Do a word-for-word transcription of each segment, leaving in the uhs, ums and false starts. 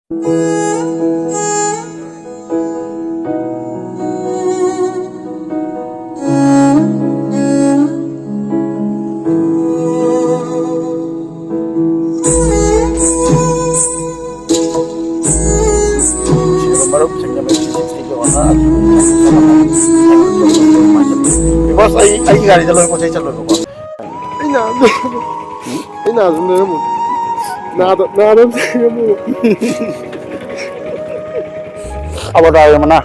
ꯃꯔꯨꯞꯁꯤꯡꯅ Messi ꯁꯤꯛꯁꯇꯤꯒꯤ honour because ꯑꯩ ꯑꯩꯒꯤ ꯒꯥꯔꯤꯗ ꯂꯣꯏ ꯄꯣꯠ ꯆꯩ ꯆꯠꯂꯣꯏꯕꯀꯣ꯫ ꯑꯩ ꯅꯥꯕ ꯑꯩ ꯅꯥꯕ ꯅꯣꯏꯔꯝꯃꯣ꯫ ꯅꯥꯗ ꯅꯥꯗ ꯑꯝꯇ ꯌꯦꯡꯉꯝꯃꯣ꯫ ꯑꯕꯣꯇꯥꯔ ꯃꯅꯥ꯫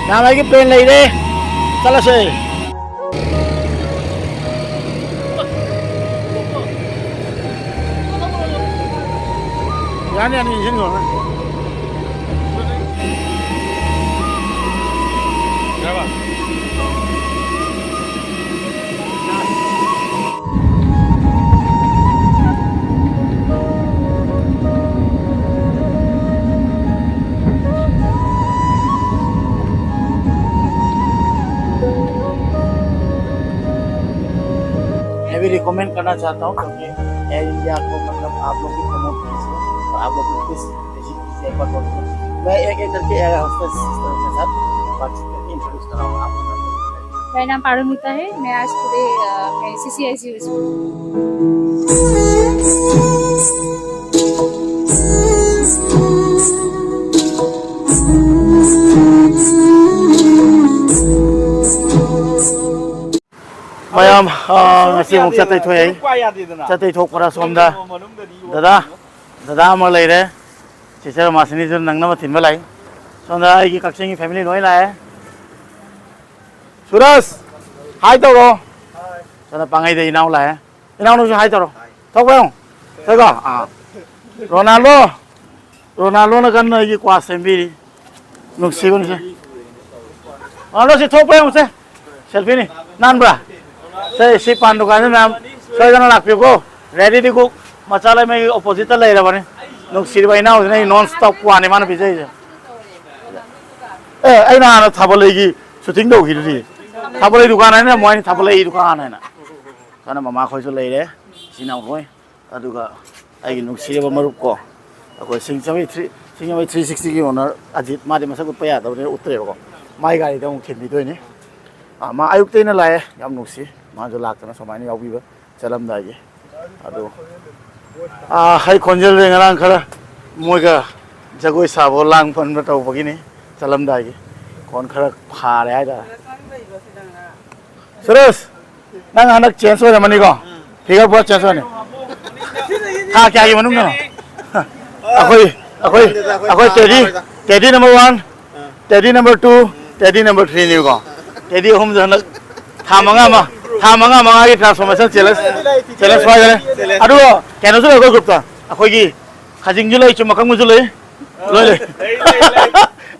ꯅꯍꯥꯟꯋꯥꯏꯒꯤ ꯄ꯭ꯂꯦꯟ ꯂꯩꯔꯦ꯫ ꯆꯠꯂꯁꯦ꯫ ꯌꯥꯅꯤ, ꯌꯥꯅꯤ, ꯏꯟꯁꯤꯟꯈ꯭ꯔꯣ ꯅꯪ꯫ ꯌꯥꯔꯕ? मैं भी रिकमेंड करना चाहता हूँ, क्योंकि एयर इंडिया को, मतलब, आप लोग भी प्रमोट कीजिए और आप लोग भी प्लीज विजिट कीजिए एक बार। मैं एक एक करके एयर होस्टेस सिस्टर के साथ बातचीत करके इंट्रोड्यूस कराऊंगा आप लोगों को। मेरा नाम पारुमिता है। मैं आज टुडे, अ, मैं सीसीआईजी हूँ। ꯃꯌꯥꯝ, ꯑ, ꯉꯁꯤ ꯑꯃꯨꯛ ꯆꯠꯇꯩ ꯊꯣꯛꯑꯦ꯫ ꯆꯠꯇꯩ ꯊꯣꯛꯄꯗ ꯁꯣꯝꯗ ꯗꯗꯥ, ꯗꯗꯥ ꯑꯃ ꯂꯩꯔꯦ꯫ ꯁꯤꯁꯇꯔ ꯃꯥꯁꯤꯅꯤꯁꯨ ꯅꯪꯅꯕ ꯊꯤꯟꯕ ꯂꯥꯛꯏ꯫ ꯁꯣꯝꯗ ꯑꯩꯒꯤ ꯀꯛꯆꯤꯡꯒꯤ ꯐꯦꯃꯤꯂꯤ ꯂꯣꯏ ꯂꯥꯛꯑꯦ꯫ ꯁꯨꯔꯖ, ꯍꯥꯏ ꯇꯧꯔꯣ꯫ ꯁꯣꯝꯗ ꯄꯥꯡꯒꯩꯗ ꯏꯅꯥꯎ ꯂꯥꯛꯑꯦ꯫ ꯏꯅꯥꯎꯅꯁꯨ ꯍꯥꯏ ꯇꯧꯔꯣ꯫ ꯊꯣꯛꯄ ꯌꯦꯡꯉꯨ꯫ ꯊꯣꯛꯏꯀꯣ? ꯑꯥ꯫ ꯔꯣꯅꯥꯜꯗꯣ꯫ ꯔꯣꯅꯥꯜꯗꯣꯅ ꯀꯟꯅ ꯑꯩꯒꯤ ꯀ꯭ꯋꯥ ꯁꯦꯝꯕꯤꯔꯤ꯫ ꯅꯨꯡꯁꯤꯕꯅꯤꯁꯦ꯫ ꯔꯣꯅꯥꯜꯗꯣ ꯁꯤ ꯊꯣꯛꯄ ꯌꯦꯡꯉꯨꯁꯦ꯫ ꯁꯦꯜꯐꯤꯅꯤ꯫ ꯅꯥꯟꯕ꯭ꯔꯥ? ꯁꯦ, ꯁꯤ ꯄꯥꯟ ꯗꯨꯀꯥꯟꯁꯤ ꯃꯌꯥꯝ ꯁꯣꯏꯗꯅ ꯂꯥꯛꯄꯤꯌꯨꯀꯣ꯫ ꯔꯦꯗꯤꯗꯤ ꯀꯨꯛ ꯃꯆꯥ ꯂꯩꯃꯩꯒꯤ ꯑꯣꯄꯣꯖꯤꯠꯇ ꯂꯩꯔꯕꯅꯤ꯫ ꯅꯨꯡꯁꯤꯔꯤꯕ ꯏꯅꯥꯎꯁꯤꯅ ꯑꯩ ꯅꯣꯟ ꯁ꯭ꯇꯣꯞ ꯀ꯭ꯋꯥꯅꯤ ꯃꯥꯅ ꯄꯤꯖꯩꯁꯦ꯫ ꯑꯦ, ꯑꯩꯅ ꯍꯥꯟꯅ ꯊꯥꯕꯜꯂꯩꯒꯤ ꯁꯨꯇꯤꯡ ꯇꯧꯈꯤꯗꯨꯗꯤ꯫ ꯊꯥꯕꯜꯂꯩ ꯗꯨꯀꯥꯟ ꯍꯥꯏꯅ ꯑꯃꯨꯛ ꯍꯥꯏꯅꯤ, ꯊꯥꯕꯜꯂꯩ ꯗꯨꯀꯥꯟ ꯍꯥꯏꯅ꯫ ꯁꯣꯝꯗ ꯃꯃꯥꯈꯣꯏꯁꯨ ꯂꯩꯔꯦ, ꯏꯆꯤꯟ ꯏꯅꯥꯎꯈꯣꯏ꯫ ꯑꯗꯨꯒ ꯑꯩꯒꯤ ꯅꯨꯡꯁꯤꯔꯕ ꯃꯔꯨꯞ ꯀꯣ, ꯑꯩꯈꯣꯏ ꯁꯤꯡꯖꯃꯩ ꯊ꯭ꯔꯤ ꯁꯤꯡꯖꯃꯩ ꯊ꯭ꯔꯤ ꯁꯤꯛꯁꯇꯤꯒꯤ ꯑꯣꯅꯔ ꯑꯖꯤꯠ, ꯃꯥꯗꯤ ꯃꯁꯛ ꯎꯠꯄ ꯌꯥꯗꯕꯅꯤꯅ ꯎꯠꯇ꯭ꯔꯦꯕꯀꯣ꯫ ꯃꯥꯏ ꯒꯥꯔꯤꯗ ꯑꯃꯨꯛ ꯊꯤꯟꯕꯤꯗꯣꯏꯅꯤ꯫ ꯑꯥ, ꯃꯥ ꯑꯌꯨꯛꯇꯩꯅ ꯂꯥꯛꯑꯦ, ꯌꯥꯝ ꯅꯨꯡꯁꯤ꯫ ꯃꯥꯁꯨ ꯂꯥꯛꯇꯅ ꯁꯨꯃꯥꯏꯅ ꯌꯥꯎꯕꯤꯕ ꯆꯠꯂꯝꯗꯥꯏꯒꯤ꯫ ꯑꯗꯨ, ꯑꯥ, ꯑꯩ ꯈꯣꯟꯖꯦꯜꯁꯦ ꯉꯔꯥꯡ ꯈꯔ ꯃꯣꯏꯒ ꯖꯒꯣꯏ ꯁꯥꯕ, ꯂꯥꯡ ꯐꯟꯕ ꯇꯧꯕꯒꯤꯅꯤ꯫ ꯆꯠꯂꯝꯗꯥꯏꯒꯤ ꯈꯣꯟ ꯈꯔ ꯐꯥꯔꯦ ꯍꯥꯏꯇꯥꯔꯦ꯫ ꯁꯨꯔꯦꯁ, ꯅꯪ ꯍꯟꯗꯛ ꯆꯦꯟꯖ ꯑꯣꯏꯔꯝꯃꯅꯤꯀꯣ? ꯐꯤꯒꯔ ꯄꯨꯔꯥ ꯆꯦꯟꯖ ꯑꯣꯏꯔꯅꯤ꯫ ꯊꯥ ꯀꯌꯥꯒꯤ ꯃꯅꯨꯡꯗꯅꯣ? ꯑꯩꯈꯣꯏ ꯑꯩꯈꯣꯏ ꯑꯩꯈꯣꯏ teddy, teddy number one, teddy number two, teddy number ꯊ꯭ꯔꯤꯅꯤꯀꯣ꯫ ꯇꯦꯗꯤ ꯑꯍꯨꯝꯁꯦ ꯍꯟꯗꯛ ꯊꯥ ꯃꯉꯥ ꯑꯃ, ꯊꯥ ꯃꯉꯥ ꯃꯉꯥꯒꯤ ꯇ꯭ꯔꯥꯟꯁꯐꯣꯔꯃꯦꯁꯟ ꯆꯦꯂꯦꯟꯖ, ꯆꯦꯂꯦꯟꯖ ꯄꯥꯏꯈꯔꯦ꯫ ꯑꯗꯨꯒ ꯀꯩꯅꯣꯁꯨ ꯂꯩꯀꯣ, ꯒ꯭ꯔꯨꯞꯇ ꯑꯩꯈꯣꯏꯒꯤ ꯈꯥꯖꯤꯡꯁꯨ ꯂꯩ, ꯆꯨꯝ ꯑꯀꯪꯕꯁꯨ ꯂꯩ, ꯂꯣꯏ ꯂꯩ꯫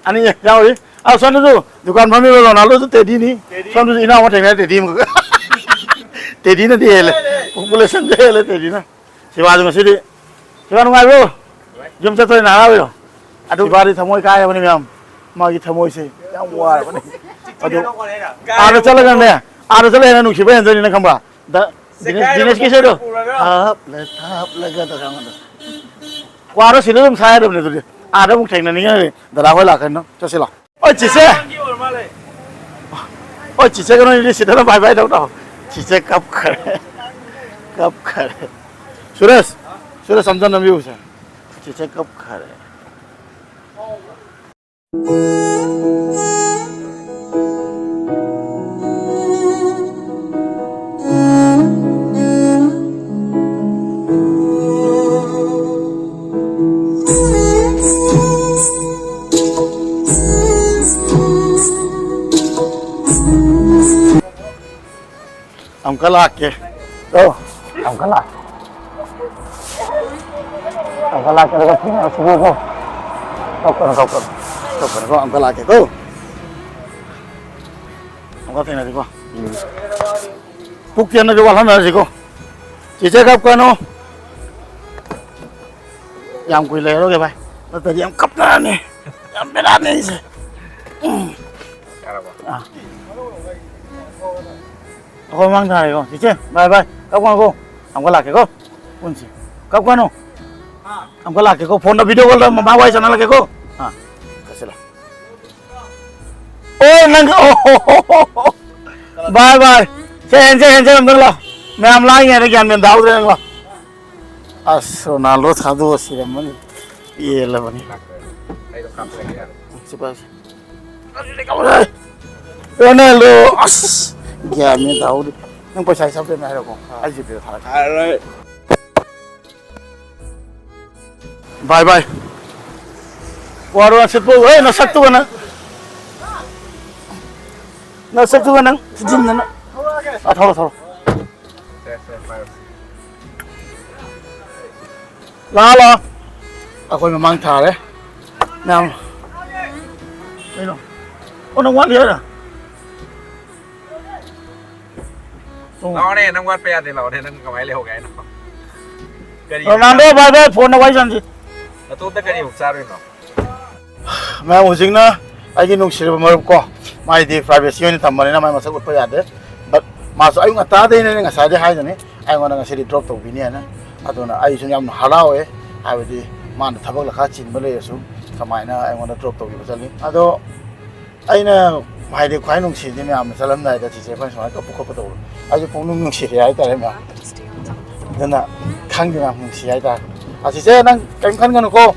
ꯑꯅꯤ ꯌꯥꯎꯔꯤ꯫ ꯑ, ꯁꯣꯝꯗꯁꯨ ꯗꯨꯀꯥꯟ ꯐꯝꯃꯤꯕ ꯔꯣꯅꯥꯜꯗꯣꯁꯨ ꯇꯦꯗꯤꯅꯤ꯫ ꯁꯣꯝꯗꯁꯨ ꯏꯅꯥꯎ ꯑꯃ ꯊꯦꯡꯅꯔꯦ, ꯇꯦꯗꯤ ꯑꯃꯈꯛ꯫ ꯇꯦꯗꯤꯅꯗꯤ ꯍꯦꯜꯂꯦ꯫ ꯄꯣꯄꯨꯂꯦꯁꯟꯗ ꯍꯦꯜꯂꯦ ꯇꯦꯗꯤꯅ꯫ ꯁꯤꯕꯥꯁꯨ ꯉꯁꯤꯗꯤ, ꯁꯤꯕꯥ ꯅꯨꯡꯉꯥꯏꯕ꯭ꯔꯣ? ꯌꯨꯝ ꯆꯠꯇꯣꯏꯅ ꯍꯔꯥꯎꯔꯤꯔꯣ? ꯑꯗꯨ ꯁꯤꯕꯥꯗꯤ ꯊꯃꯣꯏ ꯀꯥꯏꯔꯕꯅꯤ ꯃꯌꯥꯝ꯫ ꯃꯥꯒꯤ ꯊꯃꯣꯏꯁꯦ ꯌꯥꯝ ꯋꯥꯔꯕꯅꯤ꯫ ꯑꯗꯨ ꯑꯥꯗ ꯆꯠꯂꯒꯅꯦ, ꯑꯥꯗ ꯆꯠꯂꯒ ꯍꯦꯟꯅ ꯅꯨꯡꯁꯤꯕ ꯍꯦꯟꯗꯣꯏꯅꯤ, ꯅꯪ ꯈꯪꯕ꯭ꯔꯥ? ꯗ-, ꯗꯤꯅꯦꯁ-, ꯗꯤꯅꯦꯁꯀꯤ ꯏꯁꯩꯗꯣ꯫ ꯍꯥꯞꯂ ꯊꯥꯞꯂꯒ ꯇꯧꯔꯒ ꯑꯃꯗꯣ꯫ ꯀ꯭ꯋꯥꯗꯣ ꯁꯤꯗ ꯑꯗꯨꯝ ꯁꯥꯏꯔꯗꯕꯅꯦ ꯑꯗꯨꯗꯤ꯫ ꯑꯥꯗ ꯑꯃꯨꯛ ꯊꯦꯡꯅꯅꯤꯡꯉꯥꯏ ꯗꯗꯥ ꯍꯣꯏ ꯂꯥꯛꯀꯅꯤ꯫ ꯆꯠꯁꯤ ꯂꯥꯛꯑꯣ꯫ ꯑꯣ ꯆꯤꯆꯦ! ꯑꯣ ꯆꯤꯆꯦ ꯀꯩꯅꯣ ꯏꯪꯂꯤꯁ ꯁꯤꯗꯅ ꯕꯥꯏ ꯕꯥꯏ ꯇꯧ ꯇꯧ꯫ ꯆꯤꯆꯦ ꯀꯞꯈ꯭ꯔꯦ꯫ ꯀꯞꯈ꯭ꯔꯦ꯫ ꯁꯨꯔꯦꯁ! ꯁꯨꯔꯦꯁ ꯑꯝꯇ ꯅꯝꯕꯤꯌꯨꯁꯦ꯫ ꯆꯤꯆꯦ ꯀꯞꯈ꯭ꯔꯦ꯫ ꯑꯃꯨꯛꯀ ꯂꯥꯛꯀꯦ꯫ ꯑꯣ, ꯑꯃꯨꯛꯀ ꯂꯥꯛꯀꯦ꯫ ꯑꯃꯨꯛꯀ ꯂꯥꯛꯀꯦ, ꯑꯗꯨꯒ ꯊꯦꯡꯅꯔꯁꯤꯀꯣ꯫ ꯀꯞꯀꯅꯨ, ꯀꯞꯀꯅꯨ꯫ ꯀꯞꯀꯅꯨꯀꯣ, ꯑꯃꯨꯛꯀ ꯂꯥꯛꯀꯦꯀꯣ꯫ ꯑꯃꯨꯛꯀ ꯊꯦꯡꯅꯁꯤꯀꯣ꯫ ꯎꯝ꯫ ꯄꯨꯛ ꯆꯦꯟꯕꯁꯦ ꯋꯥꯠꯍꯟꯅꯔꯁꯤꯀꯣ꯫ ꯆꯤꯆꯦ ꯀꯞꯀꯅꯨ꯫ ꯌꯥꯝ ꯀꯨꯏ ꯂꯩꯔꯔꯣꯏꯒꯦ ꯚꯥꯏ꯫ ꯅꯠꯇ꯭ꯔꯗꯤ ꯌꯥꯝ ꯀꯞꯅꯔꯅꯤ꯫ ꯌꯥꯝ ꯕꯦꯔꯥꯅꯤ ꯑꯩꯁꯦ꯫ ꯎꯝ꯫ ꯑꯥ꯫ ꯑꯩꯈꯣꯏ ꯃꯃꯥꯡ ꯊꯥꯔꯦꯀꯣ꯫ ꯆꯤꯆꯦ, ꯕꯥꯏ ꯕꯥꯏ꯫ ꯀꯞꯀꯅꯨꯀꯣ꯫ ꯑꯃꯨꯛꯀ ꯂꯥꯛꯀꯦꯀꯣ꯫ ꯄꯨꯟꯁꯤ꯫ ꯀꯞꯀꯅꯨ꯫ ꯑꯃꯨꯛꯀ ꯂꯥꯛꯀꯦꯀꯣ, ꯐꯣꯟꯗ ꯚꯤꯗꯤꯑꯣ ꯀꯣꯜꯗ ꯃꯃꯥ ꯋꯥꯔꯤ ꯁꯥꯟꯅꯍꯜꯂꯛꯀꯦꯀꯣ꯫ ꯑꯥ, ꯆꯠꯁꯤꯜꯂꯣ꯫ ꯑꯣ, ꯅꯪ, ꯑꯣ, ꯍꯣ, ꯍꯣ, ꯍꯣ, ꯍꯣ꯫ ꯕꯥꯏ, ꯕꯥꯏ꯫ ꯁꯦ, ꯍꯦꯟꯁꯦ, ꯍꯦꯟꯁꯦ, ꯑꯝꯇꯪ ꯂꯥꯎ꯫ ꯃꯌꯥꯝ ꯂꯥꯡꯉꯤꯉꯩꯗ ꯒ꯭ꯌꯥꯟ ꯃꯦꯟ ꯇꯥꯍꯧꯗ꯭ꯔꯦ ꯅꯪ ꯂꯥꯎ꯫ ꯑꯁ, ꯔꯣꯅꯥꯜꯗꯣ ꯊꯥꯗꯣꯛꯑ ꯁꯤꯔꯝꯃꯅꯤ꯫ ꯄꯦꯜꯂꯕꯅꯤ꯫ ꯑꯩꯗꯣ ꯀꯥꯞꯄꯒꯦ ꯌꯥꯔꯦ꯫ ꯁꯤ ꯄꯥꯏꯁꯦ꯫ ꯔꯣꯅꯥꯜꯗꯣ, ꯑꯁ, ꯒ꯭ꯌꯥꯟ ꯃꯦꯟ ꯇꯥꯍꯧꯗꯦ꯫ ꯅꯪ ꯄꯩꯁꯥ ꯍꯤꯁꯥꯕ ꯇꯧꯔꯤꯉꯩ ꯍꯥꯏꯔꯛꯑꯣ꯫ ꯑꯩ ꯖꯤꯄꯦꯗ ꯊꯥꯔꯛꯀꯦ꯫ ꯌꯥꯔꯣꯏ꯫ ꯕꯥꯏ ꯕꯥꯏ꯫ ꯋꯥꯔꯣ ꯅꯁꯛꯇꯨ, ꯍꯦ, ꯅꯁꯛꯇꯨꯒ ꯅꯪ꯫ ꯅꯁꯛꯇꯨꯒ ꯅꯪ, ꯊꯤꯖꯤꯟꯗꯅ꯫ ꯑꯥ, ꯊꯧꯔꯣ, ꯊꯧꯔꯣ꯫ ꯂꯥꯛꯑꯣ, ꯂꯥꯛꯑꯣ꯫ ꯑꯩꯈꯣꯏ ꯃꯃꯥꯡ ꯊꯥꯔꯦ꯫ ꯃꯌꯥꯝ꯫ ꯀꯩꯅꯣ? ꯑꯣ, ꯅꯪ ꯋꯥꯠꯂꯤ ꯍꯥꯏꯔꯣ? ꯂꯥꯛꯑꯣꯅꯦ, ꯅꯪ ꯋꯥꯠꯄ ꯌꯥꯗꯦ, ꯂꯥꯛꯑꯣꯅꯦ, ꯅꯪ ꯀꯃꯥꯏꯅ ꯂꯩꯍꯧꯒꯦ ꯍꯥꯏꯅꯣ? ꯀꯔꯤ ꯔꯣꯅꯥꯜꯗꯣ, ꯕꯥꯏ ꯕꯥꯏ, ꯐꯣꯟꯗ ꯋꯥꯔꯤ ꯁꯥꯟꯅꯁꯤ꯫ ꯅꯇꯣꯝꯇ ꯀꯔꯤ ꯑꯃꯨꯛ ꯆꯥꯔꯨꯏꯅꯣ? ꯃꯌꯥꯝ, ꯍꯧꯖꯤꯛꯅ ꯑꯩꯒꯤ ꯅꯨꯡꯁꯤꯔꯕ ꯃꯔꯨꯞ ꯀꯣ, ꯃꯥꯏꯗꯤ privacy ꯑꯣꯏꯅ ꯊꯝꯕꯅꯤꯅ ꯃꯥꯏ ꯃꯁꯛ ꯎꯠꯄ ꯌꯥꯗꯦ꯫ But ꯃꯥꯁꯨ ꯑꯌꯨꯛ ꯉꯟꯇꯥꯗꯩꯅꯦ, ꯉꯁꯥꯏꯗꯩ ꯍꯥꯏꯗꯨꯅꯤ ꯑꯩꯉꯣꯟꯗ ꯉꯁꯤꯗꯤ drop ꯇꯧꯕꯤꯅꯤ ꯍꯥꯏꯅ꯫ ꯑꯗꯨꯅ ꯑꯩꯁꯨ ꯌꯥꯝꯅ ꯍꯔꯥꯎꯋꯦ, ꯍꯥꯏꯕꯗꯤ ꯃꯥꯅ ꯊꯕꯛ ꯂꯈꯥ ꯆꯤꯟꯕ ꯂꯩꯔꯁꯨ ꯁꯨꯃꯥꯏꯅ ꯑꯩꯉꯣꯟꯗ drop ꯇꯧꯕꯤꯕ ꯆꯠꯂꯤ꯫ ꯑꯗꯣ ꯑꯩꯅ ꯍꯥꯏꯗꯤ ꯈ꯭ꯋꯥꯏ ꯅꯨꯡꯁꯤꯔꯤꯗꯤ ꯃꯌꯥꯝꯅ ꯆꯠꯂꯝꯗꯥꯏꯗ ꯆꯤꯆꯦ ꯑꯩꯈꯣꯏꯅ ꯁꯨꯃꯥꯏꯅ ꯀꯞꯄ ꯈꯣꯠꯄ ꯇꯧꯕꯗꯣ ꯑꯩꯁꯨ ꯄꯨꯛꯅꯤꯡ ꯅꯨꯡꯁꯤꯔꯦ ꯍꯥꯏꯇꯥꯔꯦ ꯃꯌꯥꯝ꯫ ꯑꯗꯨꯅ ꯈꯪꯗꯦ ꯃꯌꯥꯝ, ꯅꯨꯡꯁꯤ ꯍꯥꯏꯇꯥꯔꯦ꯫ ꯑ, ꯆꯤꯆꯦ ꯅꯪ ꯀꯔꯤꯝ ꯈꯟꯒꯅꯨꯀꯣ,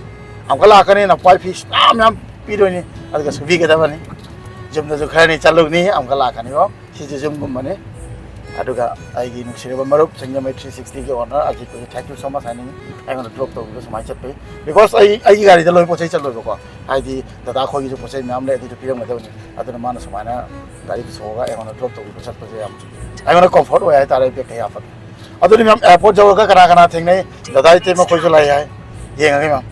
ꯑꯃꯨꯛꯀ ꯂꯥꯛꯀꯅꯤ, ꯅꯄꯥꯏ ꯐꯤꯁ ꯃꯌꯥꯝ ꯃꯌꯥꯝ ꯄꯤꯗꯣꯏꯅꯤ, ꯑꯗꯨꯒ ꯁꯨꯕꯤꯒꯗꯕꯅꯤ꯫ ꯌꯨꯝꯗꯁꯨ ꯈꯔꯅꯤ ꯆꯠꯂꯨꯅꯤ, ꯑꯃꯨꯛꯀ ꯂꯥꯛꯀꯅꯤꯀꯣ꯫ ꯁꯤꯁꯨ ꯌꯨꯝꯒꯨꯝꯕꯅꯤ꯫ ꯑꯗꯨꯒ ꯑꯩꯒꯤ ꯅꯨꯡꯁꯤꯔꯕ ꯃꯔꯨꯞ ꯁꯤꯡꯖꯃꯩ three sixtyꯒꯤ owner ꯑꯖꯤꯠꯄꯨꯁꯨ thank you so much ꯍꯥꯏꯅꯤꯡꯉꯤ, ꯑꯩꯉꯣꯟꯗ drop ꯇꯧꯕꯤꯕ ꯁꯨꯃꯥꯏꯅ ꯆꯠꯄꯩ꯫ Because ꯑꯩ, ꯑꯩꯒꯤ ꯒꯥꯔꯤꯗ ꯂꯣꯏ ꯄꯣꯠ ꯆꯩ ꯆꯠꯂꯣꯏꯕꯀꯣ, ꯍꯥꯏꯗꯤ ꯗꯗꯥ ꯑꯩꯈꯣꯏꯒꯤꯁꯨ ꯄꯣꯠ ꯆꯩ ꯃꯌꯥꯝ ꯂꯩ, ꯑꯗꯨꯁꯨ ꯄꯤꯔꯝꯒꯗꯕꯅꯤ꯫ ꯑꯗꯨꯅ ꯃꯥꯅ ꯁꯨꯃꯥꯏꯅ ꯒꯥꯔꯤ ꯄꯨꯊꯣꯛꯑꯒ ꯑꯩꯉꯣꯟꯗ drop ꯇꯧꯕꯤꯕ ꯆꯠꯄꯁꯦ ꯌꯥꯝ ꯑꯩꯉꯣꯟꯗ comfort ꯑꯣꯏ ꯍꯥꯏꯇꯥꯔꯦ, ꯑꯩ bag ꯀꯩ ꯍꯥꯞꯄꯒꯦ꯫ ꯑꯗꯨꯅꯤ ꯃꯌꯥꯝ, airport ꯌꯧꯔꯒ ꯀꯅꯥ ꯀꯅꯥ ꯊꯦꯡꯅꯩ, ꯗꯗꯥ ꯏꯇꯩꯃ ꯑꯩꯈꯣꯏꯁꯨ ꯂꯩ ꯍꯥꯏ, ꯌꯦꯡꯉꯒꯦ ꯃꯌꯥꯝ꯫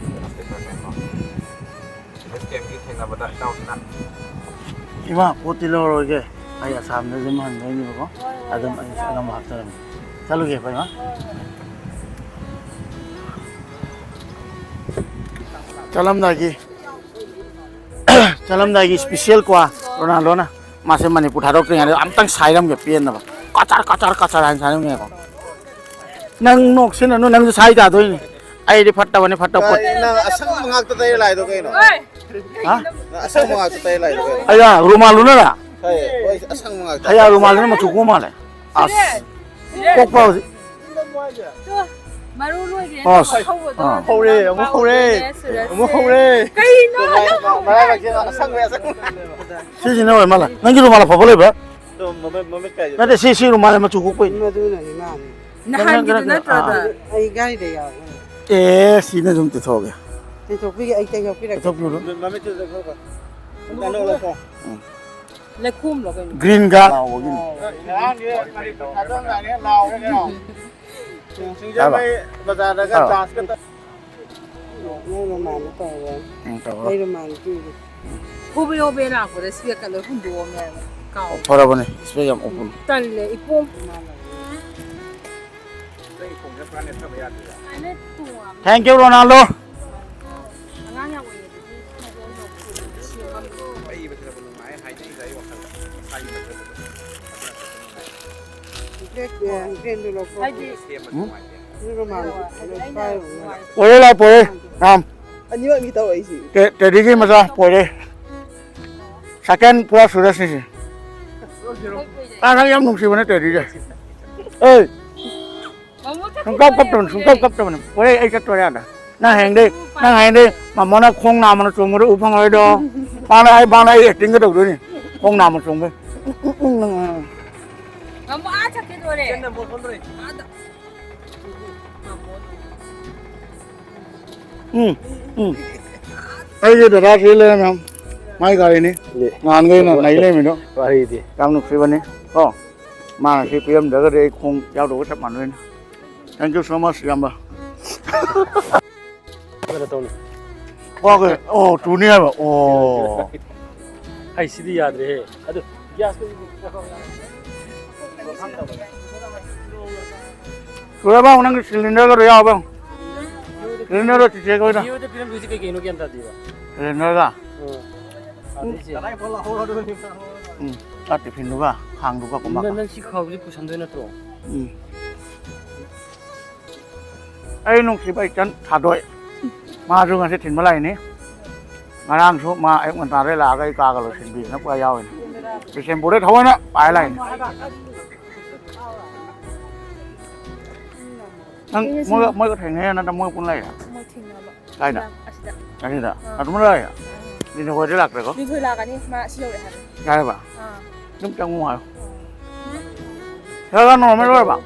Next timeꯒꯤ ꯊꯦꯡꯅꯕꯗ ꯏꯇꯥꯎꯁꯤꯅ꯫ ꯏꯃꯥ, ꯄꯣꯠꯇꯤ ꯂꯧꯔꯣꯏꯒꯦ, ꯑꯩ ꯑꯁꯥꯝꯗ ꯑꯗꯨꯝ ꯍꯟꯗꯣꯏꯅꯦꯕꯀꯣ, ꯑꯗꯨꯝ ꯑꯩ ꯑꯉꯝꯕ ꯍꯥꯞꯆꯔꯝꯒꯦ꯫ ꯆꯠꯂꯨꯒꯦꯀꯣ ꯏꯃꯥ꯫ ꯆꯠꯂꯝꯗꯥꯏꯒꯤ, ꯆꯠꯂꯝꯗꯥꯏꯒꯤ special ꯀ꯭ꯋꯥ ꯔꯣꯅꯥꯜꯗꯣꯅ꯫ ꯃꯥꯁꯦ ꯃꯅꯤꯄꯨꯔ ꯊꯥꯗꯣꯛꯇ꯭ꯔꯤꯉꯩꯗ ꯑꯝꯇꯪ ꯁꯥꯏꯔꯝꯒꯦ ꯄꯦꯟꯅꯕ꯫ ꯀꯆꯥꯔ, ꯀꯆꯥꯔ, ꯀꯆꯥꯔ ꯍꯥꯏꯅ ꯁꯥꯏꯔꯝꯒꯦꯀꯣ꯫ ꯅꯪ ꯅꯣꯛꯁꯤꯟꯅꯅꯨ, ꯅꯪꯁꯨ ꯁꯥꯏ ꯇꯥꯗꯣꯏꯅꯤ꯫ ꯑꯩꯗꯤ ꯐꯠꯇꯕꯅꯤ, ꯐꯠꯇꯕ ꯄꯣꯠ꯫ ꯀꯔꯤ ꯅꯪ ꯑꯁꯪꯕ ꯉꯥꯛꯇ ꯇꯩ ꯂꯥꯛꯏꯗꯣ ꯀꯩꯅꯣ? ꯍꯣꯏ꯫ ꯍꯥ? ꯅꯪ ꯑꯁꯪꯕ ꯉꯥꯛꯇ ꯇꯩ ꯂꯥꯛꯏꯗꯣ ꯀꯩꯅꯣ? ꯑꯌꯥ, ꯔꯨꯃꯥꯜꯗꯨꯅꯔ? ꯍꯣꯏ, ꯍꯣꯏ, ꯑꯁꯪꯕ ꯉꯥꯛꯇ꯫ ꯑꯌꯥ, ꯔꯨꯃꯥꯜꯗꯨꯅ ꯃꯆꯨ ꯀꯣꯛ ꯃꯥꯜꯂꯦ꯫ ꯑꯁ꯫ ꯁꯤꯔꯦ꯫ ꯀꯣꯛꯄ ꯍꯧꯖꯤꯛ꯫ ꯇꯨ, ꯃꯔꯨ ꯂꯣꯏꯒ꯭ꯔꯦ꯫ ꯑꯁ꯫ ꯑꯥ꯫ ꯍꯧꯔꯦ, ꯑꯃꯨꯛ ꯍꯧꯔꯦ꯫ ꯁꯨꯔꯦ, ꯁꯨꯔꯦ꯫ ꯑꯃꯨꯛ ꯍꯧꯔꯦ꯫ ꯀꯩꯅꯣ? ꯃꯔꯥꯏ-, ꯃꯔꯥꯏꯕꯛꯁꯦ ꯑꯁꯪꯕ, ꯑꯁꯪꯕ꯫ ꯁꯤꯁꯤꯅ ꯑꯣꯏ ꯃꯥꯜꯂꯦ꯫ ꯅꯪꯒꯤ ꯔꯨꯃꯥꯜ ꯑꯐꯕ ꯂꯩꯕ꯭ꯔꯥ? ꯇꯨ, ꯃꯃꯤꯠ, ꯃꯃꯤꯠ ꯀꯥꯏꯁꯦ꯫ ꯅꯠꯇꯦ, ꯁꯤ, ꯁꯤ ꯔꯨꯃꯥꯜ ꯃꯆꯨ ꯀꯣꯛꯄꯩꯅꯤ꯫ ꯃꯗꯨꯅꯅꯤ ꯃꯥꯅꯤ꯫ ꯅꯪ, ꯅꯪ, ꯅꯍꯥꯟꯒꯤꯗꯨ ꯅꯪ, ꯅꯠꯇ꯭ꯔꯣ ꯑꯥ, ꯑꯗꯣ? ꯑꯩ ꯒꯥꯔꯤꯗ ꯌꯥꯎꯋꯦ꯫ ꯑꯦ, ꯁꯤꯅ ꯑꯗꯨꯝ ꯇꯩꯊꯣꯛꯑꯒꯦ꯫ ꯇꯩꯊꯣꯛꯄꯤꯒꯦ, ꯑꯩ ꯇꯩꯊꯣꯛꯄꯤꯔꯛꯀꯦ꯫ ꯇꯩꯊꯣꯛꯄꯤꯔꯣ꯫ ꯃꯃꯤꯠꯇꯨꯗ ꯈꯔ ꯈꯔ꯫ ꯂꯩꯈꯣꯝꯂꯣ ꯀꯩꯅꯣ? Green ꯒ꯫ ꯉꯔꯥꯡꯗꯤ ꯃꯅꯤꯄꯨꯔ ꯊꯥꯗꯣꯛꯑꯝꯗꯥꯏꯅꯦ ꯂꯥꯎꯔꯦ ꯀꯩꯅꯣ꯫ ꯁꯤꯡꯖꯃꯩ ꯕꯖꯥꯔꯗꯒ ꯑꯥ꯫ Dance ꯀ ꯇꯧ-, ꯅꯣꯏ ꯃꯃꯥꯅ ꯇꯧꯔꯣ꯫ ꯎꯝ, ꯇꯧꯔꯣ꯫ ꯑꯩ ꯔꯨꯃꯥꯟ ꯄꯤꯒꯦ꯫ ꯍꯣꯕꯦ ꯍꯣꯕꯦ ꯂꯥꯛꯄꯗ ꯏꯁꯄꯦꯛꯀ ꯂꯣꯏ ꯍꯨꯟꯗꯣꯛꯑꯝꯃꯦ ꯍꯥꯏꯕ꯫ ꯀꯥꯎ꯫ ꯐꯔꯕꯅꯦ, ꯏꯁꯄꯦꯛ ꯌꯥꯝ ꯎꯞꯄꯅꯨ꯫ ꯇꯜꯂꯦ, ꯏꯄꯣꯝ꯫ Thank you, Ronaldo. ꯑꯉꯥꯡ ꯌꯥꯝ ꯑꯣꯏꯔꯤꯉꯩꯗꯗꯤ ꯍꯥꯏꯗꯤ ꯄꯣꯔꯦ ꯂꯥꯎ, ꯄꯣꯔꯦ꯫ ꯌꯥꯝ꯫ ꯑꯅꯤꯃꯛꯅꯤ ꯇꯧꯔꯛꯏꯁꯤ꯫ ꯇꯦ-, ꯇꯦꯗꯤꯒꯤ ꯃꯆꯥ ꯄꯣꯔꯦ꯫ Second ꯄꯨꯔꯥ ꯁꯨꯔꯦ ꯁꯤꯁꯦ꯫ ꯑꯉꯥꯡ ꯌꯥꯝ ꯅꯨꯡꯁꯤꯕꯅꯦ ꯇꯦꯗꯤꯁꯦ꯫ ꯑꯦ, ꯁꯨꯡꯀꯞ ꯀꯞꯇꯕꯅꯤ, ꯁꯨꯡꯀꯞ ꯀꯞꯇꯕꯅꯤ꯫ ꯄꯣꯔꯦ, ꯑꯩ ꯆꯠꯇꯣꯔꯦ ꯑꯥꯗ꯫ ꯅꯪ ꯍꯌꯦꯡꯗꯩ, ꯅꯪ ꯍꯌꯦꯡꯗꯩ ꯃꯥꯃꯣꯅ ꯈꯣꯡ ꯅꯥꯝꯃꯅ ꯆꯣꯡꯕꯗꯣ ꯎ ꯐꯪꯉꯔꯣꯏꯗꯣ꯫ ꯃꯥꯅ ꯑꯩ, ꯃꯥꯅ ꯑꯩ acting ꯒ ꯇꯧꯗꯣꯏꯅꯤ꯫ ꯈꯣꯡ ꯅꯥꯝꯃ ꯆꯣꯡꯕꯩ꯫ ꯃꯥꯃꯣ ꯑꯥ ꯆꯠꯈꯤꯗꯣꯔꯦ꯫ ꯑꯥꯗ꯫ ꯎꯝ, ꯎꯝ꯫ ꯑꯩꯒꯤ ꯗꯗꯥ ꯁꯤ ꯂꯩꯔꯝꯃꯦ꯫ ꯃꯥꯏ ꯒꯥꯔꯤꯅꯤ꯫ ꯅꯍꯥꯟꯈꯩꯅ ꯅꯩ ꯂꯩꯔꯝꯃꯤꯗꯣ꯫ ꯋꯥꯔꯤꯗꯤ꯫ ꯌꯥꯝ ꯅꯨꯡꯁꯤꯕꯅꯤ꯫ ꯀꯣ? ꯃꯥꯅ ꯁꯤ ꯄꯤꯔꯝꯗ꯭ꯔꯒꯗꯤ ꯑꯩ ꯈꯣꯡ ꯌꯥꯎꯗꯕꯒ ꯆꯞ ꯃꯥꯟꯅꯗꯣꯏꯅꯤ꯫ Thank you so much, ꯏꯌꯥꯝꯕ꯫ ꯀꯩꯅꯣ ꯇꯧꯅꯤ꯫ ꯑꯣ, okay. ꯑꯣ, ꯇꯨꯅꯤ ꯍꯥꯏꯕ꯫ ꯑꯣ꯫ ꯍꯩ, ꯁꯤꯗꯤ ꯌꯥꯗ꯭ꯔꯦꯍꯦ꯫ ꯑꯗꯨ ꯒ꯭ꯌꯥꯁꯇꯨ ꯁꯨꯔꯕ ꯅꯪꯒꯤ cylinder ꯒꯗꯣ ꯌꯥꯎꯕ? Cylinder ꯗꯣ ꯆꯤꯆꯦ ꯈꯣꯏꯗ꯫ ꯄꯤꯔꯝꯗꯣꯏꯁꯤ ꯀꯩ ꯀꯩꯅꯣ ꯒ꯭ꯌꯥꯟ ꯇꯥꯗꯦꯕ꯫ Cylinder ꯒ? ꯎꯝ꯫ ꯑꯗꯩꯁꯦ꯫ ꯎꯝ, ꯆꯥꯛ ꯇꯤꯐꯤꯟꯗꯨꯒ ꯈꯥꯡꯗꯨꯒ ꯀꯨꯝꯃꯒ꯫ ꯅꯪ, ꯅꯪ ꯁꯤ ꯈꯥꯎꯁꯤ ꯄꯨꯁꯟꯗꯣꯏ ꯅꯠꯇ꯭ꯔꯣ? ꯎꯝ꯫ ꯑꯩ ꯅꯨꯡꯁꯤꯕ ꯏꯆꯟ ꯊꯥꯗꯣꯏ꯫ ꯃꯥꯁꯨ ꯉꯁꯤ ꯊꯤꯟꯕ ꯂꯥꯛꯏꯅꯤ꯫ ꯉꯔꯥꯡꯁꯨ ꯃꯥ ꯑꯌꯨꯛ ꯉꯟꯇꯥꯗꯩ ꯂꯥꯛꯑꯒ ꯑꯩ ꯀꯥꯒ ꯂꯣꯏꯁꯤꯟꯕꯤꯗꯅ ꯄꯨꯔꯥ ꯌꯥꯎꯔꯤꯅꯤ꯫ ꯕꯤꯁꯦꯝꯄꯨꯔꯗꯩ ꯊꯑꯣꯏꯅ ꯄꯥꯏ ꯂꯥꯛꯏꯅꯤ꯫ ꯅꯪ ꯃꯣꯏꯒ, ꯃꯣꯏꯒ ꯊꯦꯡꯅꯩꯔ ꯅꯠꯇ꯭ꯔ ꯃꯣꯏꯒ ꯄꯨꯟ ꯂꯥꯛꯏꯔ? ꯃꯣꯏ ꯊꯦꯡꯅꯕ꯫ ꯀꯥꯏꯗ? ꯑꯁꯤꯗ꯫ ꯑꯁꯤꯗ? ꯑꯥ꯫ ꯑꯗꯨꯝ ꯂꯥꯛꯏꯔ? ꯑꯥ꯫ ꯂꯤꯟꯊꯣꯏ ꯈꯣꯏꯗꯤ ꯂꯥꯛꯇ꯭ꯔꯦꯀꯣ? ꯂꯤꯟꯊꯣꯏ ꯂꯥꯛꯀꯅꯤ, ꯃꯥ ꯁꯤ ꯌꯧꯔꯦ ꯍꯥꯏꯕꯅꯤ꯫ ꯌꯥꯔꯦꯕ? ꯑꯥ꯫ ꯑꯗꯨꯝ ꯆꯪꯉꯨ ꯍꯥꯏꯌꯣ꯫ ꯈꯔ ꯈꯔ ꯅꯣꯔꯃꯦꯜ ꯑꯣꯏꯔꯕ?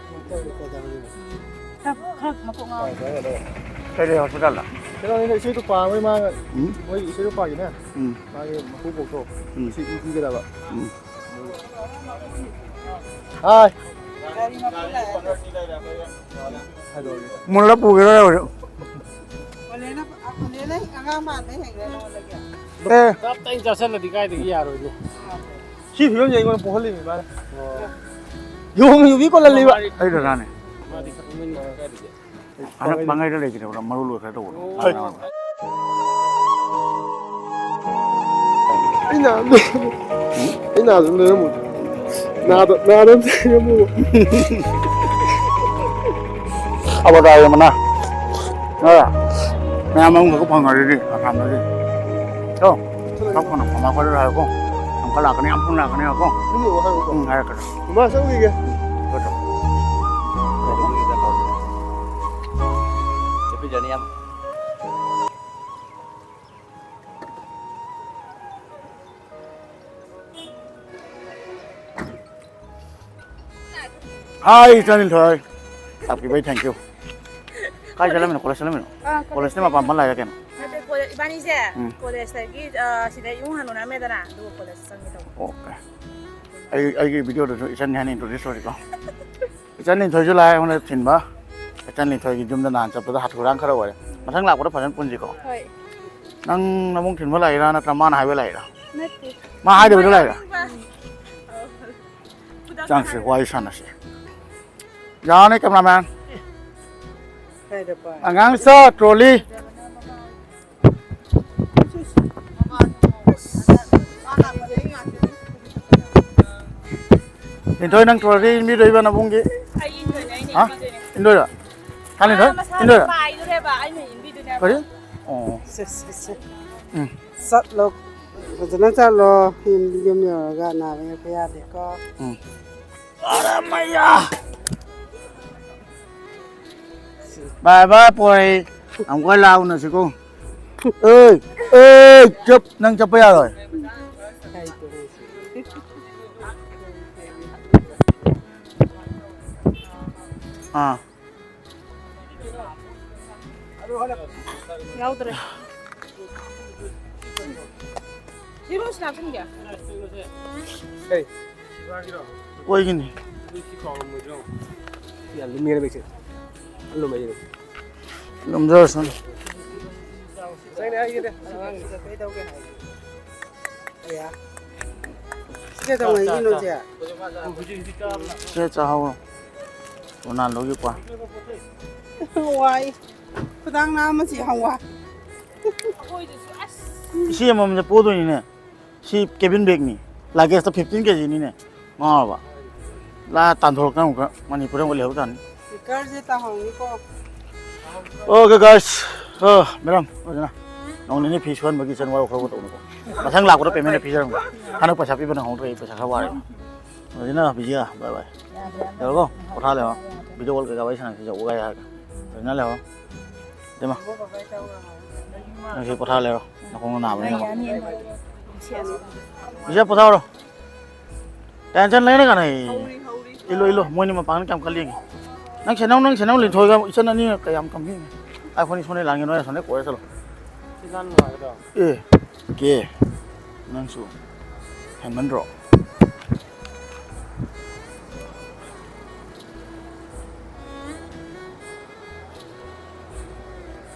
ꯈꯔ, ꯈꯔ ꯃꯀꯣꯛ ꯉꯥꯎꯋꯦ꯫ ꯀꯩ ꯂꯩ ꯍꯣꯁꯄꯤꯇꯥꯜꯗ? ꯀꯩꯅꯣꯅꯤꯗ, ꯏꯁꯩꯗꯣ ꯄꯥꯝꯕꯩ ꯃꯥꯅ, ꯎꯝ? ꯃꯣꯏ ꯏꯁꯩꯗꯣ ꯄꯥꯝꯃꯤꯅ, ꯎꯝ꯫ ꯃꯥꯒꯤ ꯃꯀꯨꯕꯣꯛꯇꯣ ꯎꯝ꯫ ꯁꯤ ꯏ ꯄꯤꯒꯗꯕ꯫ ꯎꯝ꯫ ꯍꯥꯏ꯫ ꯃꯨꯜꯂ ꯄꯨꯒꯦꯔꯣ ꯍꯧꯖꯤꯛ? ꯑꯣꯂꯦꯅ, ꯑꯣꯂꯦꯅ ꯑꯉꯥꯡ ꯃꯥꯟꯕꯩ ꯍꯦꯟꯈ꯭ꯔꯦ ꯅꯉꯣꯟꯗꯒꯤ꯫ ꯑꯦ꯫ ꯇꯞ ꯇꯥꯏꯅ ꯆꯥꯁꯤꯜꯂꯗꯤ ꯀꯥꯏꯗꯒꯤ ꯌꯥꯔꯣꯏꯅꯦ꯫ ꯁꯤ ꯐꯤꯕꯝꯁꯦ ꯑꯩꯉꯣꯟꯗ ꯄꯣꯛꯍꯜꯂꯤꯅꯦ ꯃꯥꯅ꯫ ꯌꯣꯡ ꯌꯨꯕꯤ ꯀꯣꯜꯍꯜꯂꯤꯕ꯫ ꯑꯩ ꯗꯗꯥꯅꯦ꯫ ꯃꯥꯗꯤ ꯈꯪꯕꯅꯤ ꯀꯥꯏꯗꯒꯤ꯫ ꯍꯟꯗꯛ ꯄꯥꯡꯒꯩꯗ ꯂꯩꯈꯤꯗꯕꯗꯣ ꯃꯔꯨ ꯂꯣꯏꯈ꯭ꯔꯦ ꯇꯧꯕꯗꯣ꯫ ꯑꯩ ꯅꯥꯕꯗꯣ, ꯑꯩ ꯅꯥꯕꯗꯣ ꯂꯩꯔꯝꯃꯣ꯫ ꯅꯥꯗ, ꯅꯥꯗ ꯑꯝꯇ ꯂꯩꯔꯝꯃꯣ꯫ ꯑꯕꯗꯥꯏ ꯃꯅꯥ꯫ ꯑ, ꯃꯌꯥꯝ ꯑꯃꯈꯛ ꯐꯪꯉꯗꯤ ꯑꯁꯥꯝꯗꯗꯤ꯫ ꯀꯣ? ꯈꯔ ꯐꯅ ꯐꯅ ꯈꯔ ꯍꯥꯏꯔꯣꯀꯣ꯫ ꯌꯥꯝ ꯀꯟꯅ ꯂꯥꯛꯀꯅꯤ, ꯌꯥꯝ ꯊꯨꯅ ꯂꯥꯛꯀꯅꯤ ꯍꯥꯏꯔꯣꯀꯣ꯫ ꯑꯗꯨꯝ ꯌꯦꯡꯉꯣ ꯍꯥꯏꯔꯣꯀꯣ꯫ ꯎꯝ, ꯍꯥꯏꯔꯛꯀꯅꯤ꯫ ꯃꯃꯥ ꯆꯠꯂꯨꯈꯤꯒꯦ꯫ ꯎꯝ, ꯍꯣꯏ, ꯍꯣꯏ꯫ ꯆꯠꯄꯤꯖꯅꯤ ꯌꯥꯝ꯫ ꯍꯥꯏ, ꯏꯆꯥ ꯂꯤꯟꯊꯣꯏ꯫ ꯂꯥꯛꯄꯤꯕꯩ thank you꯫ ꯀꯥꯏ ꯆꯠꯂꯝꯃꯤꯅꯣ? ꯀꯣꯂꯦꯖ ꯆꯠꯂꯝꯃꯤꯅꯣ? ꯑꯥ, ꯀꯣꯂꯦꯖꯇ ꯀꯣꯂꯦꯖꯇ꯫ ꯃꯄꯥꯟ ꯐꯝ ꯂꯥꯛꯏꯔꯥ ꯀꯩꯅꯣ? ꯅꯠꯇꯦ, ꯀꯣꯂꯦꯖ, ꯏꯕꯥꯅꯤꯁꯦ ꯎꯝ꯫ ꯀꯣꯂꯦꯖꯇꯒꯤ, ꯑꯥ, ꯁꯤꯗ ꯏꯃꯨꯡ ꯍꯥꯟꯅ ꯎꯅꯔꯝꯃꯦꯗꯅ, ꯑꯗꯨꯒ ꯀꯣꯂꯦꯖꯇ ꯆꯪꯒꯦ ꯇꯧꯕ꯫ ꯑꯣꯀꯦ꯫ ꯑꯩ, ꯑꯩꯒꯤ ꯚꯤꯗꯤꯑꯣꯗꯁꯨ ꯏꯆꯟ ꯍꯥꯏꯅ introduce ꯇꯧꯔꯤꯀꯣ꯫ ꯏꯆꯟ ꯂꯤꯟꯊꯣꯏꯁꯨ ꯂꯥꯛꯑꯦ ꯑꯩꯉꯣꯟꯗ ꯊꯤꯟꯕ꯫ ꯏꯆꯟ ꯂꯤꯟꯊꯣꯏꯒꯤ ꯌꯨꯝꯗ ꯅꯍꯥꯟ ꯆꯠꯄꯗ ꯍꯥꯊꯨ ꯍꯨꯔꯥꯟ ꯈꯔ ꯑꯣꯏꯔꯦ꯫ ꯃꯊꯪ ꯂꯥꯛꯄꯗ ꯐꯖꯅ ꯄꯨꯟꯁꯤꯀꯣ꯫ ꯍꯣꯏ꯫ ꯅꯪ ꯅꯕꯨꯡ ꯊꯤꯟꯕ ꯂꯥꯛꯏꯔꯥ ꯅꯠꯇ꯭ꯔ ꯃꯥꯅ ꯍꯥꯏꯕ ꯂꯥꯛꯏꯔꯥ? ꯅꯠꯇꯦ꯫ ꯃꯥ ꯍꯥꯏꯗꯕꯤꯗ ꯂꯥꯛꯏꯔꯥ? ꯃꯥ ꯍꯥꯏꯅꯤꯡꯕ꯫ ꯈꯨꯗꯛꯇ ꯆꯪꯁꯤ, ꯍꯥꯏꯕ꯫ ꯋꯥꯔꯤ ꯁꯥꯟꯅꯁꯤ꯫ ꯌꯥꯅꯤ, cameraman꯫ ꯀꯥꯏꯗ ꯄꯥꯏ? ꯑꯉꯥꯡꯁꯨ trolley꯫ ꯂꯤꯟꯊꯣꯏ, ꯅꯪ trolley ꯏꯟꯕꯤꯗꯣꯏꯕ ꯅꯕꯨꯡꯒꯤ? ꯑꯩ ꯏꯟꯗꯣꯏꯅꯦ, ꯑꯩꯅ ꯍꯥ? ꯏꯟꯕꯤꯗꯣꯏꯅꯦ꯫ ꯏꯟꯗꯣꯏꯔꯣ? ꯀꯥꯏ ꯂꯩꯗꯣꯏ? ꯃꯥ ꯃꯁꯥꯅ ꯏꯟꯗꯣꯏꯔꯣ? ꯄꯥꯏꯗꯣꯔꯦꯕ, ꯑꯩꯅ ꯏꯟꯕꯤꯗꯣꯏꯅꯦꯕ꯫ ꯀꯔꯤ? ꯑꯣ꯫ ꯁꯦ, ꯁꯦ, ꯁꯦ꯫ ꯎꯝ꯫ ꯆꯠꯂꯣ꯫ ꯐꯖꯅ ꯆꯠꯂꯣ꯫ ꯌꯨꯝ, ꯌꯨꯝ ꯌꯧꯔꯒ ꯅꯥꯕ ꯌꯦꯛꯄ ꯌꯥꯗꯦꯀꯣ꯫ ꯎꯝ꯫ ꯑꯔꯦ ꯃꯩꯌꯥ! ꯕꯥꯏ ꯕꯥꯏ ꯄꯣꯔꯩ꯫ ꯑꯃꯨꯛꯀ ꯂꯥꯛ ꯎꯅꯁꯤꯀꯣ꯫ ꯑꯦ, ꯑꯦ, ꯆꯞ, ꯅꯪ ꯆꯠꯄ ꯌꯥꯔꯣꯏ꯫ ꯑꯥ꯫ ꯌꯥꯎꯗ꯭ꯔꯦ꯫ ꯁꯤ ꯔꯣꯁ ꯂꯥꯛꯀꯟꯒꯦ꯫ ꯀꯩ? ꯑꯣꯏꯒꯤꯅꯤ꯫ ꯌꯥꯝ ꯂꯨꯝꯃꯤꯔ ꯕꯦꯒꯁꯦ? ꯂꯨꯝꯃꯦ, ꯂꯨꯝꯃꯦ꯫ ꯂꯨꯝꯖꯔꯁꯅꯨ꯫ ꯆꯪꯅꯤ ꯍꯥꯏꯒꯦꯗ꯫ ꯑꯉꯥꯡꯁꯤꯗ ꯀꯩꯗꯧꯒꯦ ꯍꯥꯏꯒꯦ? ꯑꯌꯥ꯫ ꯁꯤꯗ ꯇꯧꯉꯩꯒꯤꯅꯣ, ꯆꯥ, ꯆꯥ꯫ ꯁꯦ? ꯁꯦ, ꯆꯥꯍꯧꯔꯣ꯫ ꯔꯣꯅꯥꯜꯗꯣꯒꯤ ꯀ꯭ꯋꯥ꯫ ꯋꯥꯏ꯫ ꯈꯨꯗꯥꯡ ꯅꯥꯝꯃꯁꯤ ꯌꯥꯝ ꯋꯥꯏ꯫ ꯁꯤ ꯑꯃꯃꯝꯁꯦ ꯄꯣꯗꯣꯏꯅꯤꯅꯦ꯫ ꯁꯤ cabin bagꯅꯤ꯫ Luggageꯇ fifteen ꯀꯦꯖꯤꯅꯤꯅꯦ꯫ ꯉꯥꯎꯔꯕ? ꯂꯥ ꯇꯥꯟꯊꯣꯔꯛꯇꯅ ꯑꯃꯨꯛꯀ ꯃꯅꯤꯄꯨꯔꯗ ꯑꯃꯨꯛꯀ ꯂꯩꯍꯧ ꯇꯥꯅꯤ꯫ Stickerꯁꯦ ꯇꯥꯍꯧꯅꯤꯀꯣ꯫ Okay, guys꯫ ꯑ, madam, ꯑꯗꯨꯅ ꯅꯣꯡ ꯅꯤꯅꯤ ꯐꯤ ꯁꯨꯍꯟꯕꯒꯤ ꯏꯆꯟ ꯋꯥꯔꯧ ꯈꯔ ꯇꯧꯅꯨꯀꯣ꯫ ꯃꯊꯪ ꯂꯥꯛꯄꯗ paymentꯇ ꯄꯤꯖꯔꯝꯒꯦ꯫ ꯍꯟꯗꯛ ꯄꯩꯁꯥ ꯄꯤꯕ ꯅꯪꯍꯧꯗ꯭ꯔꯦ, ꯑꯩ ꯄꯩꯁꯥ ꯈꯔ ꯋꯥꯔꯦ꯫ ꯑꯗꯨꯅ ꯕꯤꯖꯤꯌꯥ, bye bye꯫ ꯌꯥꯔꯣꯀꯣ? ꯄꯣꯊꯥ ꯂꯩꯔꯣ꯫ Video call ꯀꯩꯀꯥ ꯋꯥꯔꯤ ꯁꯥꯟꯅꯁꯤ, ꯌꯧꯕꯒꯥꯏ ꯍꯥꯏꯔꯒ꯫ ꯑꯗꯨꯅ ꯂꯩꯍꯧꯔꯣ꯫ ꯏꯇꯩꯃ꯫ ꯅꯪꯁꯤ ꯄꯣꯊꯥ ꯂꯩꯔꯣ꯫ ꯅꯈꯣꯡꯗꯣ ꯅꯥꯕꯅꯤꯅꯀꯣ꯫ ꯌꯥꯅꯤ, ꯌꯥꯅꯤ꯫ ꯕꯤꯖꯤꯌꯥ, ꯄꯣꯊꯥꯔꯣ꯫ Tension ꯂꯩꯅꯒꯅꯨ꯫ ꯍꯧꯔꯤ, ꯍꯧꯔꯤ꯫ ꯏꯜꯂꯣ, ꯏꯜꯂꯣ꯫ ꯃꯣꯏꯅꯤ ꯃꯄꯥꯟꯗ ꯀꯌꯥꯝ ꯀꯜꯂꯤ ꯌꯦꯡꯒꯦ꯫ ꯅꯪ ꯁꯦꯟꯅꯧ, ꯅꯪ ꯁꯦꯟꯅꯧ, ꯂꯤꯟꯊꯣꯏꯒ ꯏꯆꯟ ꯑꯅꯤꯅ ꯀꯌꯥꯝ ꯀꯝꯕꯤꯅꯤ꯫ ꯑꯩꯈꯣꯏꯅꯤ ꯁꯣꯝꯗ ꯂꯥꯡꯉꯦ, ꯅꯣꯏ ꯑꯁꯣꯝꯗ ꯀꯣꯏꯔ ꯆꯠꯂꯣ꯫ ꯁꯤ ꯂꯥꯟ ꯅꯨꯡꯉꯥꯏꯒꯗ꯭ꯔꯣ? ꯑꯦ, ꯀꯦ, ꯅꯪꯁꯨ ꯍꯦꯟꯃꯟꯗ꯭ꯔꯣ?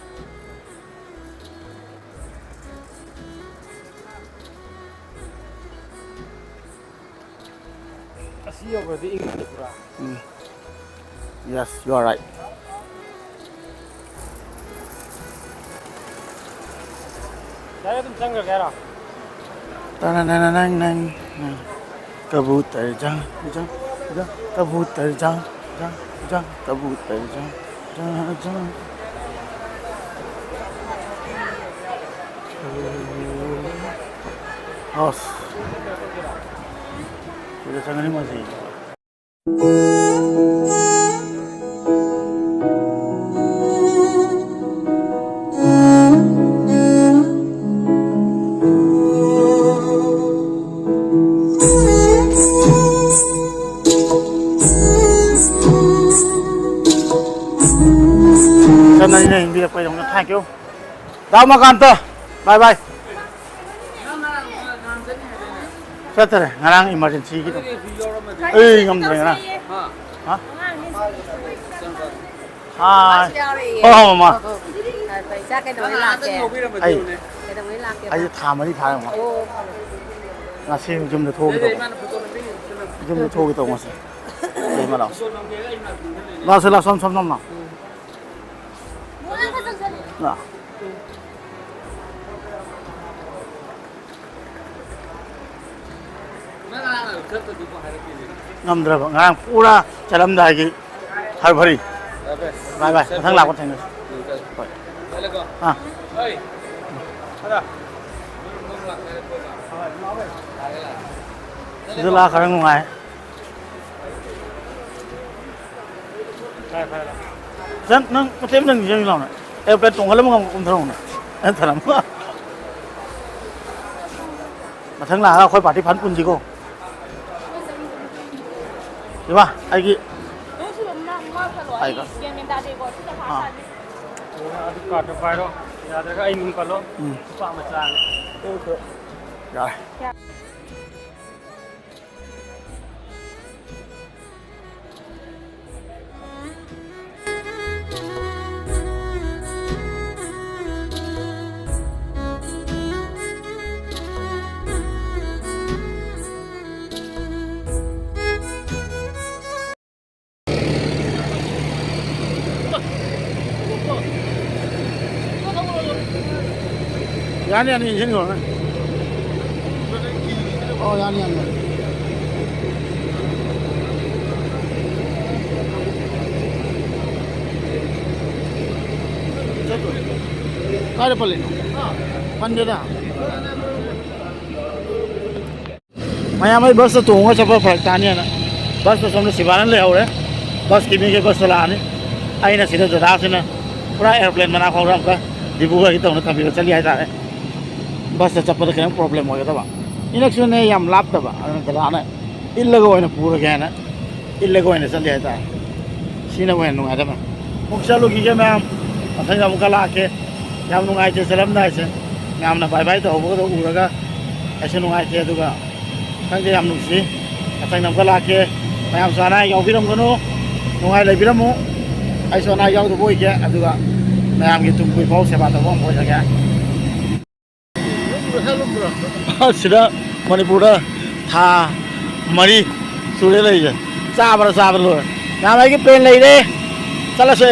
ꯑꯁꯤ ꯌꯧꯈ꯭ꯔꯗꯤ ꯏꯪꯉꯅꯤ ꯄꯨꯔꯥ꯫ ꯎꯝ꯫ Yes, you are right꯫ Direct ꯑꯗꯨꯝ ꯆꯪꯈ꯭ꯔꯒꯦ ꯍꯥꯏꯔꯣ? ꯇꯅꯅꯅꯅꯪ ꯅꯪ ꯅꯪ꯫ ꯀꯕꯨꯇꯔ ꯖꯥꯡ ꯖꯥꯡ ꯖꯥꯡ꯫ ꯀꯕꯨꯇꯔ ꯖꯥꯡ ꯖꯥꯡ ꯖꯥꯡ꯫ ꯀꯕꯨꯇꯔ ꯖꯥꯡ ꯑꯁ, ꯁꯤꯗ ꯆꯪꯒꯅꯤ ꯃꯣꯏꯁꯦ꯫ ꯆꯠꯅꯔꯤꯅ ꯍꯤꯡꯕꯤꯔꯛꯄꯩꯗꯃꯛꯇ thank you꯫ ꯔꯥꯃꯀꯥꯟꯇ, bye bye꯫ ꯆꯠꯇꯔꯦ, ꯉꯔꯥꯡ emergencyꯒꯤꯗꯣ꯫ ꯑꯩ ꯉꯝꯗ꯭ꯔꯦ ꯉꯔꯥꯡ꯫ ꯍꯥ? ꯍꯥꯏ꯫ ꯃꯥꯁꯨ ꯌꯥꯎꯔꯛꯑꯦ꯫ ꯍꯣ, ꯍꯣ, ꯃꯃꯥ꯫ ꯐꯔꯦ, ꯐꯔꯦ꯫ ꯏꯆꯥ ꯀꯩꯗꯧꯉꯩ ꯂꯥꯛꯀꯦ? ꯑꯩ꯫ ꯀꯩꯗꯧꯉꯩ ꯂꯥꯛꯀꯦꯕ? ꯑꯩꯁꯦ ꯊꯥ ꯃꯔꯤ ꯐꯥꯔꯦ, ꯃꯃꯥ꯫ ꯑꯣ꯫ ꯉꯁꯤ ꯌꯨꯝꯗ ꯊꯣꯛꯑꯒꯦ ꯇꯧꯕ꯫ ꯌꯨꯝꯗ ꯊꯣꯛꯑꯒꯦ ꯇꯧꯕ ꯉꯁꯤ꯫ ꯂꯩꯃ ꯂꯥꯛꯑꯣ꯫ ꯂꯥꯛꯑꯣ ꯁꯦ, ꯂꯥꯛꯑꯣ, ꯁꯣꯝ, ꯁꯣꯝ, ꯁꯣꯝ ꯂꯥꯛꯑꯣ꯫ ꯂꯥꯛꯑꯣ꯫ ꯉꯝꯗ꯭ꯔꯕ꯫ ꯉꯔꯥꯡ ꯄꯨꯔꯥ ꯆꯠꯂꯝꯗꯥꯏꯒꯤ ꯍꯔꯕꯔꯤ꯫ Bye bye꯫ ꯃꯊꯪ ꯂꯥꯛꯄ ꯊꯦꯡꯅꯁꯤ꯫ ꯍꯣꯏ꯫ ꯑꯥ꯫ ꯁꯤꯗ ꯂꯥꯛꯑ ꯈꯔ ꯅꯨꯡꯉꯥꯏ꯫ ꯆꯟ, ꯅꯪ ꯃꯇꯦꯛ ꯑꯃꯇꯪ ꯆꯪꯁꯤ ꯂꯥꯎꯅꯦ꯫ Aeroplane ꯇꯣꯡꯈꯠꯂꯝꯃꯒ ꯑꯃꯨꯛ ꯀꯨꯝꯊꯔꯛꯎꯅꯦ꯫ ꯑꯩꯅ ꯊꯅꯝꯃꯒ꯫ ꯃꯊꯪ ꯂꯥꯛꯑꯒ ꯑꯩꯈꯣꯏ party ꯐꯟ ꯄꯨꯟꯁꯤꯀꯣ꯫ ꯏꯃꯥ, ꯑꯩꯒꯤ ꯅꯪ ꯁꯤꯗ ꯃꯥ-, ꯃꯥ ꯈꯜꯂꯣ꯫ ꯑꯩ ꯍꯥꯏꯒ꯫ ꯒ꯭ꯌꯥꯟ ꯃꯦꯟ ꯇꯥꯗꯦꯀꯣ꯫ ꯁꯤꯗ ꯐꯥ ꯑꯥ꯫ ꯁꯥꯅꯤ꯫ ꯑꯗꯨ cardꯇꯣ ꯄꯥꯏꯔꯣ꯫ ꯌꯥꯗ꯭ꯔꯒ ꯑꯩ ꯃꯤꯡ ꯄꯜꯂꯣ꯫ ꯎꯝ꯫ ꯅꯨꯄꯥ ꯃꯆꯥꯅꯤ꯫ ꯌꯥꯔꯦ꯫ ꯌꯥꯅꯤ, ꯌꯥꯅꯤ, ꯏꯟꯖꯤꯟ ꯈꯣꯡꯅ꯫ ꯑꯣ, ꯌꯥꯅꯤ, ꯌꯥꯅꯤ, ꯌꯥꯅꯤ꯫ ꯀꯥꯏꯗ ꯄꯜꯂꯤꯅꯣ? ꯄꯟꯗꯦꯗ꯫ ꯃꯌꯥꯝ ꯑꯩ ꯕꯁꯇ ꯇꯣꯡꯉꯒ ꯆꯠꯄ ꯐꯔꯛ ꯇꯥꯅꯤꯅ ꯕꯁꯇ ꯁꯣꯝꯗ ꯁꯤꯕꯥꯅꯟ ꯂꯩꯍꯧꯔꯦ꯫ ꯕꯁꯀꯤ ꯃꯤꯒꯤ ꯕꯁꯇ ꯂꯥꯛꯑꯅꯤ꯫ ꯑꯩꯅ ꯁꯤꯗ ꯗꯗꯥꯁꯤꯅ ꯄꯨꯔꯥ ꯑꯦꯔꯣꯄ꯭ꯂꯦꯟ ꯃꯅꯥꯛ ꯐꯥꯎꯗ ꯑꯃꯨꯛꯀ ꯗꯤꯕ꯭ꯔꯨꯒꯔꯒꯤ ꯇꯧꯅ ꯊꯝꯕꯤꯕ ꯆꯠꯂꯤ ꯍꯥꯏꯇꯥꯔꯦ꯫ ꯕꯁꯇ ꯆꯠꯄꯗ ꯈꯤꯇꯪ ꯄ꯭ꯔꯣꯕ꯭ꯂꯦꯝ ꯑꯣꯏꯒꯗꯕ꯫ ꯏꯅꯛꯁꯨꯅꯦ, ꯌꯥꯝ ꯂꯥꯞꯇꯕ, ꯑꯗꯨꯅ ꯗꯗꯥꯅ ꯏꯜꯂꯒ ꯑꯣꯏꯅ ꯄꯨꯔꯒꯦꯅ ꯏꯜꯂꯒ ꯑꯣꯏꯅ ꯆꯠꯂꯤ ꯍꯥꯏꯇꯥꯔꯦ꯫ ꯁꯤꯅꯕꯨ ꯍꯦꯟꯅ ꯅꯨꯡꯉꯥꯏꯗꯕ꯫ ꯑꯃꯨꯛ ꯆꯠꯂꯨꯈꯤꯒꯦ ꯃꯌꯥꯝ, ꯃꯊꯪꯗ ꯑꯃꯨꯛꯀ ꯂꯥꯛꯀꯦ꯫ ꯌꯥꯝ ꯅꯨꯡꯉꯥꯏꯇꯦ ꯆꯠꯂꯝꯗꯥꯏꯁꯦ, ꯃꯌꯥꯝꯅ ꯕꯥꯏ ꯕꯥꯏ ꯇꯧꯍꯧꯕꯒꯗꯣ ꯎꯔꯒ ꯑꯩꯁꯨ ꯅꯨꯡꯉꯥꯏꯇꯦ꯫ ꯑꯗꯨꯒ ꯈꯪꯗꯦ, ꯌꯥꯝ ꯅꯨꯡꯁꯤ꯫ ꯃꯊꯪꯗ ꯑꯃꯨꯛꯀ ꯂꯥꯛꯀꯦ꯫ ꯃꯌꯥꯝꯁꯨ ꯑꯅꯥ ꯑꯌꯦꯛ ꯌꯥꯎꯕꯤꯔꯝꯒꯅꯨ, ꯅꯨꯡꯉꯥꯏ ꯂꯩꯕꯤꯔꯝꯃꯨ꯫ ꯑꯩꯁꯨ ꯑꯅꯥ ꯑꯌꯦꯛ ꯌꯥꯎꯗꯕ ꯑꯣꯏꯒꯦ, ꯑꯗꯨꯒ ꯃꯌꯥꯝꯒꯤ ꯇꯨꯡ ꯀꯨꯏ ꯐꯥꯎ ꯁꯦꯕꯥ ꯇꯧꯕ ꯑꯃ ꯑꯣꯏꯖꯒꯦ꯫ ꯁꯤꯗ ꯃꯅꯤꯄꯨꯔꯗ ꯊꯥ ꯃꯔꯤ ꯁꯨꯔꯦ ꯂꯩꯔꯤꯁꯦ꯫ ꯆꯥꯕꯗ ꯆꯥꯕꯗ ꯂꯣꯏꯔꯦ꯫ ꯃꯌꯥꯝ ꯑꯩꯒꯤ ꯄ꯭ꯂꯦꯟ ꯂꯩꯔꯦ, ꯆꯠꯂꯁꯦ꯫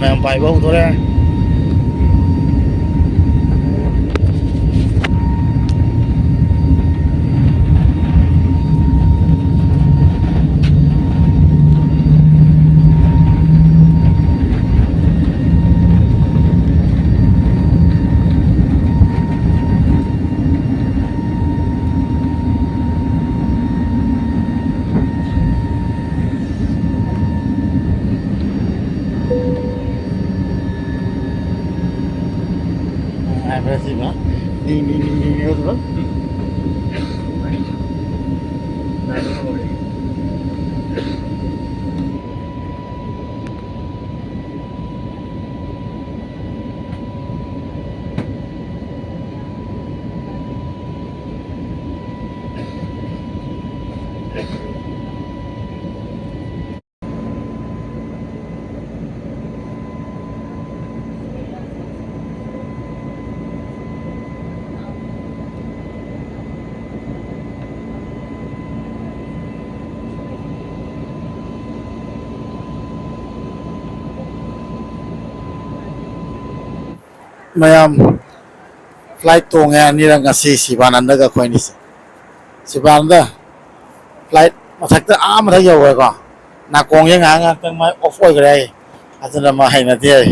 ꯃꯌꯥꯝ ꯄꯥꯏꯕ ꯍꯧꯗꯣꯔꯦ꯫ ꯍꯥꯏꯕ꯭ꯔꯥ ꯁꯤꯕꯣ? ꯅꯤꯡ, ꯅꯤꯡ, ꯅꯤꯡ, ꯅꯤꯡ ꯍꯥꯏꯕ꯭ꯔꯥ? ꯃꯌꯥꯝ, flight ꯇꯣꯡꯉꯦ ꯑꯅꯤꯔꯛ ꯉꯁꯤ, ꯁꯤꯕꯥꯅꯟꯗꯒ ꯑꯩꯈꯣꯏ ꯑꯅꯤꯁꯦ꯫ ꯁꯤꯕꯥꯅꯟꯗ, flight ꯃꯊꯛꯇ, ꯑꯥ ꯃꯊꯛ ꯌꯧꯈ꯭ꯔꯦꯀꯣ꯫ ꯅꯥꯀꯣꯡꯁꯦ ꯉꯥꯏꯍꯥꯛ ꯉꯥꯏꯍꯥꯛꯇꯪ ꯃꯥꯏ off ꯑꯣꯏꯈ꯭ꯔꯦ ꯍꯥꯏ꯫ ꯑꯗꯨꯅ ꯃꯥ ꯍꯩꯅꯗꯦ ꯍꯥꯏ꯫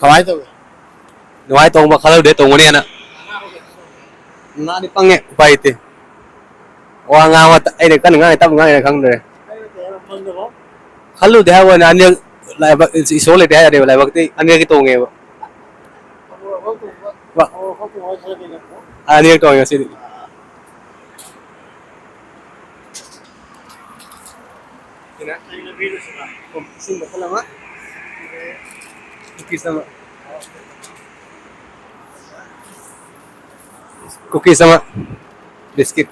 ꯀꯃꯥꯏꯅ ꯇꯧꯏ? ꯅꯨꯡꯉꯥꯏ ꯇꯣꯡꯕ ꯈꯜꯍꯧꯗꯦ ꯇꯣꯡꯒꯅꯤ ꯍꯥꯏꯅ꯫ ꯉꯥꯡꯗꯤ ꯄꯪꯉꯦ, ꯎꯄꯥꯏ ꯂꯩꯇꯦ꯫ ꯋꯥ ꯉꯥꯡꯕ ꯇ-, ꯑꯩꯅ ꯀꯟꯅ ꯉꯥꯡꯉꯤ, ꯇꯞꯅ ꯉꯥꯡꯉꯤꯔ ꯈꯪꯗ꯭ꯔꯦ꯫ ꯈꯜꯂꯨꯗꯦ ꯍꯥꯏꯕ ꯋꯥꯅꯤ, ꯑꯅꯤꯔꯛ ꯂꯥꯏꯕꯛ, ꯏꯁꯣꯔ ꯂꯩꯇꯦ ꯍꯥꯏ ꯌꯥꯗꯦꯕ, ꯂꯥꯏꯕꯛꯇꯤ ꯑꯅꯤꯔꯛꯇꯤ ꯇꯣꯡꯉꯦꯕ꯫ ꯋꯥ-, ꯑꯅꯤꯔꯛ ꯇꯣꯡꯉꯦ ꯉꯁꯤꯗꯤ꯫ ꯁꯤꯅ ꯏꯁꯤꯡ ꯕꯣꯇꯜ ꯑꯃ, ꯀꯨꯀꯤꯁ ꯑꯃ꯫ ꯀꯨꯀꯤꯁ ꯑꯃ, ꯕꯤꯁꯀꯤꯠ꯫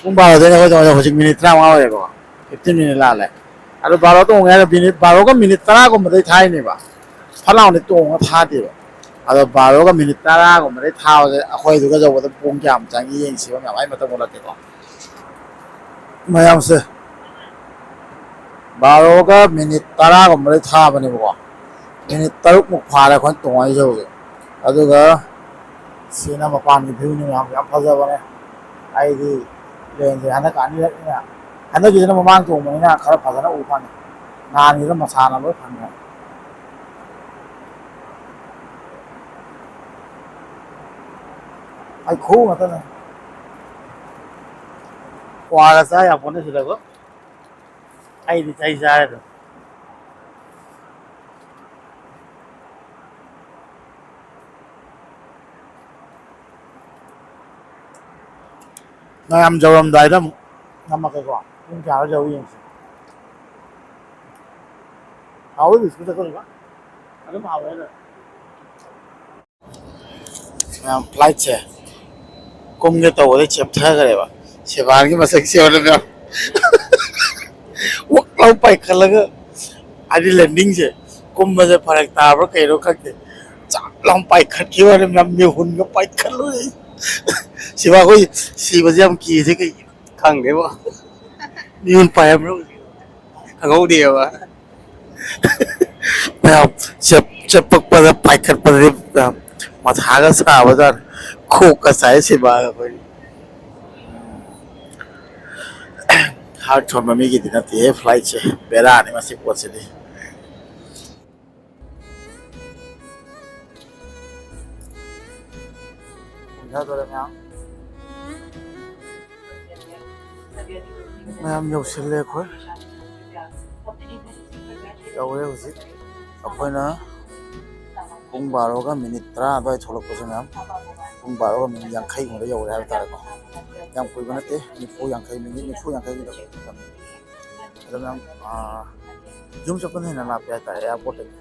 ꯄꯨꯡ ꯕꯥꯔꯣꯗꯩꯅ ꯑꯩꯈꯣꯏ ꯇꯧꯔꯤꯁꯦ ꯍꯧꯖꯤꯛ ꯃꯤꯅꯤꯠ ꯇꯔꯥꯃꯉꯥ ꯑꯣꯏꯔꯦꯕꯀꯣ꯫ Fifteen minute ꯂꯥꯜꯂꯦ꯫ ꯑꯗꯣ ꯕꯥꯔꯣ ꯇꯣꯡꯉꯦ ꯍꯥꯏꯔꯒ ꯃꯤꯅꯤꯠ, ꯕꯥꯔꯣꯒ ꯃꯤꯅꯤꯠ ꯇꯔꯥꯒꯨꯝꯕꯗꯩ ꯊꯥꯏꯅꯦꯕ꯫ ꯐꯠ ꯂꯥꯎꯅ ꯇꯣꯡꯉ ꯊꯥꯗꯦꯕ꯫ ꯑꯗꯣ ꯕꯥꯔꯣꯒ ꯃꯤꯅꯤꯠ ꯇꯔꯥꯒꯨꯝꯕꯗꯩ ꯊꯥꯕꯁꯦ ꯑꯩꯈꯣꯏꯗꯨꯒ ꯌꯧꯕꯗ ꯄꯨꯡ ꯀꯌꯥꯝ ꯆꯪꯉꯤ ꯌꯦꯡꯁꯤꯕ ꯃꯌꯥꯝ, ꯑꯩ ꯃꯇꯝ ꯃꯨꯠꯂꯛꯀꯦꯀꯣ꯫ ꯃꯌꯥꯝꯁꯦ ꯕꯥꯔꯣꯒ ꯃꯤꯅꯤꯠ ꯇꯔꯥꯒꯨꯝꯕꯗꯩ ꯊꯥꯕꯅꯦꯕꯀꯣ꯫ ꯃꯤꯅꯤꯠ ꯇꯔꯨꯛꯃꯨꯛ ꯐꯥꯔꯦ ꯑꯩꯈꯣꯏꯅ ꯇꯣꯡꯉꯛꯏꯁꯦ ꯍꯧꯖꯤꯛ꯫ ꯑꯗꯨꯒ ꯁꯤꯅ ꯃꯄꯥꯟꯒꯤ view ꯅꯤ ꯃꯌꯥꯝ, ꯌꯥꯝ ꯐꯖꯕꯅꯦ꯫ ꯑꯩꯗꯤ plane ꯁꯦ ꯍꯟꯗꯛꯀ ꯑꯅꯤꯔꯛꯅꯤꯅ, ꯍꯟꯗꯛꯀꯤꯁꯤꯅ ꯃꯃꯥꯡ ꯇꯣꯡꯕꯅꯤꯅ ꯈꯔ ꯐꯖꯅ ꯎ ꯐꯪꯉꯦ꯫ ꯅꯍꯥꯟꯒꯤꯗꯣ ꯃꯁꯥꯅ ꯂꯣꯏ ꯐꯪꯉꯦ꯫ ꯍꯩꯈꯨ ꯉꯥꯛꯇꯅꯦ꯫ ꯀ꯭ꯋꯥꯒ ꯆꯥ ꯌꯥꯄꯣꯠꯅꯦ ꯁꯤꯗꯀꯣ꯫ ꯑꯩꯗꯤ ꯆꯩ ꯆꯥꯔꯦ ꯑꯗꯨꯝ꯫ ꯃꯌꯥꯝ ꯌꯧꯔꯝꯗꯥꯏꯗ ꯑꯃꯨꯛ ꯅꯝꯃꯛꯀꯦꯀꯣ꯫ ꯄꯨꯡ ꯀꯌꯥꯗ ꯌꯧꯏ ꯌꯦꯡꯁꯤ꯫ ꯍꯥꯎꯋꯤ ꯕꯤꯁꯀꯨꯠ ꯑꯩꯈꯣꯏꯒ꯫ ꯑꯗꯨꯝ ꯍꯥꯎꯋꯦ ꯑꯗꯣ꯫ ꯃꯌꯥꯝ flight ꯁꯦ ꯀꯨꯝꯒꯦ ꯇꯧꯕꯗꯩ ꯆꯦꯞꯊꯈ꯭ꯔꯦꯕ꯫ ꯁꯦꯕꯥꯒꯤ ꯃꯁꯛꯁꯦ ꯌꯦꯡꯉꯣ ꯃꯌꯥꯝ꯫ ꯋꯛ ꯂꯥꯎ ꯄꯥꯏꯈꯠꯂꯒ, ꯍꯥꯏꯗꯤ landing ꯁꯦ ꯀꯨꯝꯕꯁꯦ ꯐꯔꯛ ꯇꯥꯕ꯭ꯔꯥ ꯀꯩꯅꯣ ꯈꯪꯗꯦ꯫ ꯆꯥꯛ ꯂꯥꯎ ꯄꯥꯏꯈꯠꯈꯤꯕ ꯋꯥꯅꯤ ꯃꯌꯥꯝ, ꯃꯤꯍꯨꯟꯒ ꯄꯥꯏꯈꯠꯂꯨꯔꯦ꯫ ꯁꯤꯕꯥ ꯑꯩꯈꯣꯏ ꯁꯤꯕꯁꯦ ꯌꯥꯝ ꯀꯤꯁꯦ ꯀꯩꯒꯤꯅꯣ? ꯈꯪꯗꯦꯕꯣ꯫ ꯃꯤꯍꯨꯟ ꯄꯥꯏꯔꯝꯕ꯭ꯔꯣ? ꯈꯪꯍꯧꯗꯦꯕ꯫ ꯃꯌꯥꯝ ꯆꯞ- ꯆꯞꯄꯛꯄꯗ ꯄꯥꯏꯈꯠꯄꯗꯗꯤ ꯃꯌꯥꯝ ꯃꯊꯥꯒ ꯁꯥꯕꯖꯥꯠꯅꯤ꯫ ꯈꯣꯛꯀ ꯆꯥꯏ ꯁꯤꯕꯥ ꯑꯩꯈꯣꯏ꯫ ꯍꯥꯔꯠ ꯁꯣꯟꯕ ꯃꯤꯒꯤꯗꯤ ꯅꯠꯇꯦꯍꯦ ꯐ꯭ꯂꯥꯏꯠꯁꯦ꯫ ꯕꯦꯔꯥꯅꯤ ꯃꯁꯤ ꯄꯣꯠꯁꯤꯗꯤ꯫ ꯍꯟꯊꯗꯣꯔꯦ ꯃꯌꯥꯝ꯫ ꯃꯌꯥꯝ ꯌꯧꯁꯤꯜꯂꯦ ꯑꯩꯈꯣꯏ꯫ ꯌꯧꯔꯦ ꯍꯧꯖꯤꯛ꯫ ꯑꯩꯈꯣꯏꯅ ꯄꯨꯡ ꯕꯥꯔꯣꯒ ꯃꯤꯅꯤꯠ ꯇꯔꯥ ꯑꯗꯨꯋꯥꯏ ꯊꯣꯛꯂꯛꯄꯁꯦ ꯃꯌꯥꯝ꯫ ꯄꯨꯡ ꯕꯥꯔꯣꯒ ꯃꯤꯅꯤꯠ ꯌꯥꯡꯈꯩꯒꯨꯝꯕꯗ ꯌꯧꯔꯦ ꯍꯥꯏꯕ ꯇꯥꯔꯦꯀꯣ꯫ ꯌꯥꯝ ꯀꯨꯏꯕ ꯅꯠꯇꯦ, ꯅꯤꯐꯨ ꯌꯥꯡꯈꯩ, ꯃꯤꯅꯤꯠ ꯅꯤꯐꯨ ꯌꯥꯡꯈꯩꯒꯤꯗ꯫ ꯑꯗꯣ ꯃꯌꯥꯝ, ꯑꯥ, ꯌꯨꯝ ꯆꯠꯄꯅ ꯍꯦꯟꯅ ꯂꯥꯞꯄꯦ ꯍꯥꯏꯇꯥꯔꯦ ꯑꯦꯌꯥꯔꯄꯣꯔꯠꯇꯒꯤ꯫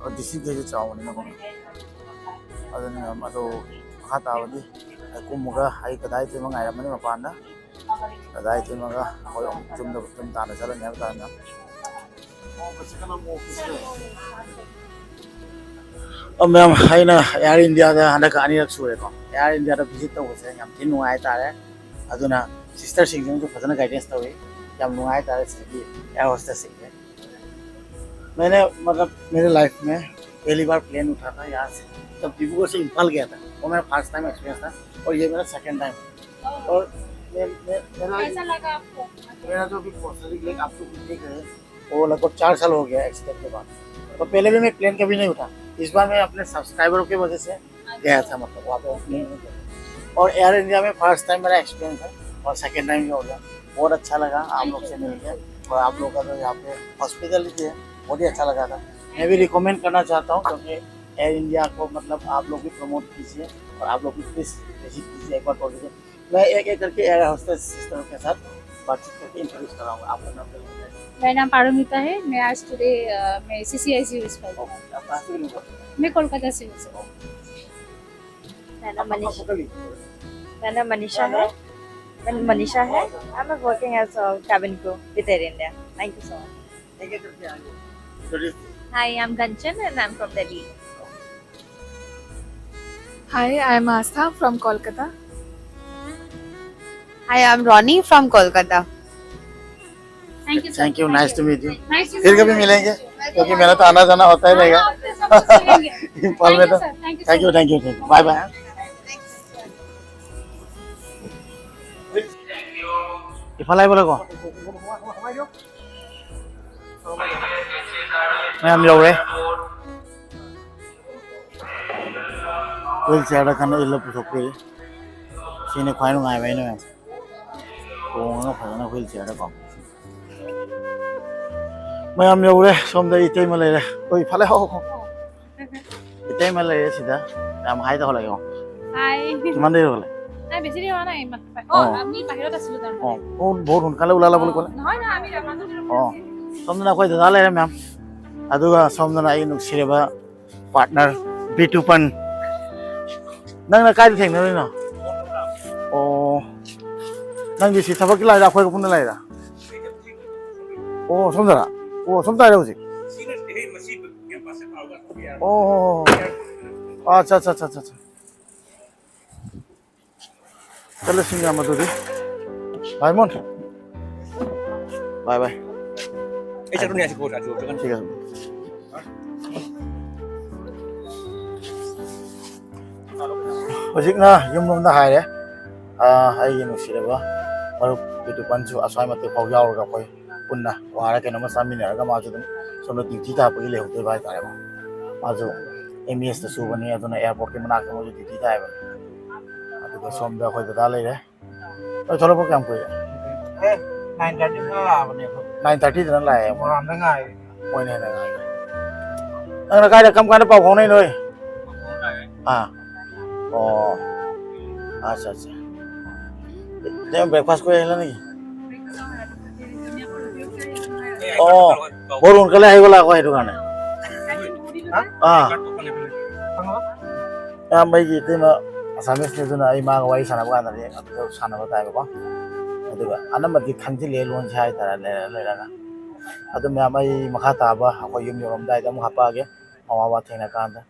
ꯑꯗꯣ ꯗꯤꯁꯇ꯭ꯔꯤꯛꯇꯩꯁꯨ ꯆꯥꯎꯕꯅꯤꯅꯀꯣ꯫ ꯑꯗꯨꯅ ꯃꯌꯥꯝ ꯑꯗꯣ ꯃꯈꯥ ꯇꯥꯕꯗꯤ ꯑꯩ ꯀꯨꯝꯃꯒ ꯑꯩ ꯀꯗꯥꯏ ꯇꯦꯃ ꯉꯥꯏꯔꯝꯃꯅꯤ ꯃꯄꯥꯟꯗ꯫ ꯀꯗꯥꯏ ꯇꯦꯃꯒ ꯑꯩꯈꯣꯏ ꯑꯃꯨꯛ ꯌꯨꯝꯗ ꯌꯨꯝ ꯇꯥꯟꯅ ꯆꯠꯂꯅꯤ ꯍꯥꯏꯕ ꯇꯥꯔꯦ ꯃꯌꯥꯝ꯫ ꯑꯣ, ꯃꯌꯥꯝ, ꯑꯩꯅ ꯑꯦꯌꯥꯔ ꯏꯟꯗꯤꯌꯥꯗ ꯍꯟꯗꯛꯀ ꯑꯅꯤꯔꯛ ꯁꯨꯔꯦꯀꯣ꯫ ꯑꯦꯌꯥꯔ ꯏꯟꯗꯤꯌꯥꯗ ꯚꯤꯖꯤꯠ ꯇꯧꯕꯁꯦ ꯌꯥꯝ ꯊꯤꯅ ꯅꯨꯡꯉꯥꯏ ꯍꯥꯏꯇꯥꯔꯦ꯫ ꯑꯗꯨꯅ ꯁꯤꯁꯇꯔꯁꯤꯡꯁꯤꯅꯁꯨ ꯐꯖꯅ ꯒꯥꯏꯗꯦꯟꯁ ꯇꯧꯏ꯫ ꯌꯥꯝ ꯅꯨꯡꯉꯥꯏ ꯍꯥꯏꯇꯥꯔꯦ ꯁꯤꯗꯒꯤ ꯑꯦꯌꯥꯔ ꯍꯣꯁꯇꯦꯁꯁꯤꯡꯁꯦ꯫ मैंने, मतलब, मेरे लाइफ में पहली बार प्लेन उठा था यहाँ से, जब डिब्रूगढ़ से इम्फाल गया था, वो मेरा फर्स्ट टाइम एक्सपीरियंस था और ये मेरा सेकंड टाइम। और मैं, मैं, मेरा, कैसा लगा आपको? मेरा जो अभी पर्सनली लाइक आप लोग देख रहे हैं, वो लगभग चार साल हो गया एक्सीडेंट के बाद। तो पहले भी मैं प्लेन कभी नहीं उठा, इस बार मैं अपने सब्सक्राइबरों की वजह से गया था, मतलब वहाँ पे ओपनिंग में गया। और एयर इंडिया में फर्स्ट टाइम मेरा एक्सपीरियंस है और सेकंड टाइम भी हो गया। बहुत अच्छा लगा आप लोग से मिलके और आप लोग का जो यहाँ पे हॉस्पिटैलिटी है, बहुत ही अच्छा लगा था। मैं भी रिकमेंड करना चाहता हूँ क्योंकि एयर इंडिया को, मतलब, आप लोग भी प्रमोट कीजिए और आप लोग भी प्लीज विजिट कीजिए एक बार बोल दीजिए। मैं एक एक करके एयर होस्टेस सिस्टर के साथ बातचीत करके इंट्रोड्यूस कराऊंगा। आपका नाम क्या है? मेरा नाम पारुमिता है। मैं आज टुडे, अ, मैं सीसीआईजी हूँ इस पर। ओके, आप कहाँ से बिलोंग करते हैं? मैं कोलकाता से हूँ सर। मेरा नाम आपका मनीष, आपका भी? मेरा नाम मनीषा है। मैं मनीषा है। I'm working as a cabin crew with Air India. Thank you so much. क्या क्या करके आए हो? Introduce कीजिए। Hi, I'm Kanchan and I'm from Delhi. Hi, I am Astha from Kolkata. Hi, I'm Ronnie from Kolkata. Thank you, sir. Thank you. Nice to meet you. Nice to फिर meet कभी you. मिलेंगे, क्योंकि मेरा तो आना जाना होता ही रहेगा। हाँ, आपके साथ मिलेंगे। इम्फाल में तो। Thank you, sir. Thank you, thank you, thank you. Bye bye. Imphal ꯍꯥꯏꯕ ꯂꯣꯏꯀꯣ꯫ ꯃꯌꯥꯝ ꯌꯧꯔꯦ꯫ ꯋꯤꯜ ꯆꯤꯌꯔꯗ ꯀꯟꯅ ꯏꯜꯂ ꯄꯨꯊꯣꯛꯄꯤꯔꯤ꯫ ꯁꯤꯅꯤ ꯈ꯭ꯋꯥꯏ ꯅꯨꯡꯉꯥꯏꯕ ꯑꯩꯅ ꯃꯌꯥꯝ ꯇꯣꯡꯉꯒ ꯐꯖꯅ ꯋꯤꯜ ꯆꯤꯌꯔꯗꯀꯣ꯫ ꯃꯌꯥꯝ ꯌꯧꯔꯦ꯫ ꯁꯣꯝꯗ ꯏꯇꯩꯃ ꯂꯩꯔꯦ꯫ ꯑꯩꯈꯣꯏ ꯐꯂꯦ ꯍꯧ꯫ ꯏꯇꯩꯃ ꯂꯩꯔꯦ ꯁꯤꯗ꯫ ꯌꯥꯝ ꯍꯥꯏ ꯇꯧꯍꯜꯂꯛꯑꯦ꯫ ꯍꯥꯏ꯫ কিমান দেৰি হ'লে? নাই, বেছি দেৰি হোৱা নাই, ইমান। অ, অ। আমি বাহিৰত আছিলো তাৰমানে। অ, অ, বহুত সোনকালে ওলালা বুলি ক'লে। নহয়, নহয়, আমি ৰামানন্দ অ, ꯁꯣꯝꯗꯅ ꯑꯩꯈꯣꯏ ꯗꯗꯥ ꯂꯩꯔꯦ ꯃꯌꯥꯝ꯫ ꯑꯗꯨꯒ ꯁꯣꯝꯗꯅ ꯑꯩꯒꯤ ꯅꯨꯡꯁꯤꯔꯕ partner ꯕꯤꯇꯨꯄꯟ꯫ ꯅꯪꯅ ꯀꯥꯏꯗ ꯊꯦꯡꯅꯔꯨꯏꯅꯣ? ꯑꯣ, ꯅꯪꯗꯤ ꯁꯤ ꯊꯕꯛꯀꯤ ꯂꯥꯛꯏꯔꯥ, ꯑꯩꯈꯣꯏꯒ ꯄꯨꯟꯅ ꯂꯥꯛꯏꯔꯥ? ꯑꯣ, ꯁꯣꯝꯗꯔꯥ? ꯑꯣ, ꯁꯣꯝ ꯇꯥꯏꯔꯦ ꯍꯧꯖꯤꯛ꯫ ꯑꯣ, ꯑꯣ, ꯑꯣ꯫ ꯑꯠꯆꯥ, ꯑꯠꯆꯥ, ꯑꯠꯆꯥ, ꯑꯠꯆꯥ꯫ ꯆꯠꯂꯁꯤ ꯃꯌꯥꯝ ꯑꯗꯨꯗꯤ꯫ ꯕꯥꯏ ꯃꯣꯟ꯫ ꯕꯥꯏ ꯕꯥꯏ꯫ ꯑꯩ ꯆꯠꯂꯨꯅꯦ ꯍꯥꯏꯁꯤ ꯀꯣ, ꯔꯥꯖꯨ, ꯆꯠꯀꯅꯤ꯫ ꯊꯤꯛ ꯑꯁꯦ꯫ ꯍꯧꯖꯤꯛꯅ ꯌꯨꯝꯂꯣꯝꯗ ꯍꯥꯏꯔꯦ꯫ ꯑꯥ, ꯑꯩꯒꯤ ꯅꯨꯡꯁꯤꯔꯕ ꯃꯔꯨꯞ ꯕꯤꯇꯨꯄꯟꯁꯨ ꯑꯁ꯭ꯋꯥꯏ ꯃꯇꯤꯛ ꯐꯥꯎ ꯌꯥꯎꯔꯒ ꯑꯩꯈꯣꯏ ꯄꯨꯟꯅ ꯋꯥꯔ ꯀꯩꯅꯣꯝꯃ ꯆꯥꯃꯤꯟꯅꯔꯒ ꯃꯥꯁꯨ ꯑꯗꯨꯝ ꯁꯣꯝꯗ duty ꯇꯥꯔꯛꯄꯒꯤ ꯂꯩꯍꯧꯗꯣꯏꯕ ꯍꯥꯏꯇꯥꯔꯦꯀꯣ꯫ ꯃꯥꯁꯨ M E S ꯇ ꯁꯨꯕꯅꯤ, ꯑꯗꯨꯅ airport ꯀꯤ ꯃꯅꯥꯛꯇ ꯃꯣꯏꯁꯨ duty ꯇꯥꯏꯌꯦꯕ꯫ ꯑꯗꯨꯒ ꯁꯣꯝꯗ ꯑꯩꯈꯣꯏ ꯗꯗꯥ ꯂꯩꯔꯦ꯫ ꯅꯣꯏ ꯊꯣꯛꯂꯛꯄ ꯀꯌꯥꯝ ꯀꯨꯏꯔꯦ? ꯑꯦ, nine thirty ꯗ ꯂꯥꯛꯑꯕꯅꯦ ꯑꯩꯈꯣꯏ꯫ Nine thirty ꯗꯅ ꯂꯥꯛꯑꯦ꯫ ꯃꯣꯏꯔꯥꯡꯗ ꯉꯥꯏꯔꯤ꯫ ꯃꯣꯏꯅ ꯍꯦꯟꯅ ꯉꯥꯏꯔꯤ꯫ ꯅꯪꯅ ꯀꯥꯏꯗ, ꯀꯔꯝ ꯀꯥꯟꯗ ꯄꯥꯎ ꯐꯥꯎꯅꯩ ꯅꯣꯏ? ꯑꯥ꯫ ꯑꯣ꯫ ꯑꯠꯆꯥ, ꯑꯠꯆꯥ꯫ তেওঁ breakfast কৰি আহিলে নেকি? অ, বহুত সোনকালে আহিব লাগে আকৌ, সেইটো কাৰণে। হা? অ। ꯏꯌꯥꯝꯕ ꯑꯩꯒꯤ ꯏꯇꯩꯃ ꯑꯁꯥꯃꯤꯁꯅꯤ, ꯑꯗꯨꯅ ꯑꯩ ꯃꯥꯒ ꯋꯥꯔꯤ ꯁꯥꯟꯅꯕ ꯀꯥꯟꯗꯗꯤ ꯑꯗꯨꯗ ꯁꯥꯟꯅꯕ ꯇꯥꯏꯕꯀꯣ꯫ ꯑꯗꯨꯒ ꯑꯅꯝꯕꯗꯤ ꯈꯪꯖꯤꯜꯂꯦ ꯂꯣꯟꯁꯦ ꯍꯥꯏꯇꯥꯔꯦ, ꯂꯩꯔ ꯂꯩꯔꯒ꯫ ꯑꯗꯨ ꯃꯌꯥꯝ, ꯑꯩ ꯃꯈꯥ ꯇꯥꯕ ꯑꯩꯈꯣꯏ ꯌꯨꯝ ꯌꯧꯔꯝꯗꯥꯏꯗ ꯑꯃꯨꯛ ꯍꯥꯄꯛꯑꯒꯦ, ꯃꯃꯥ ꯕꯕꯥ ꯊꯦꯡꯅ ꯀꯥꯟꯗ꯫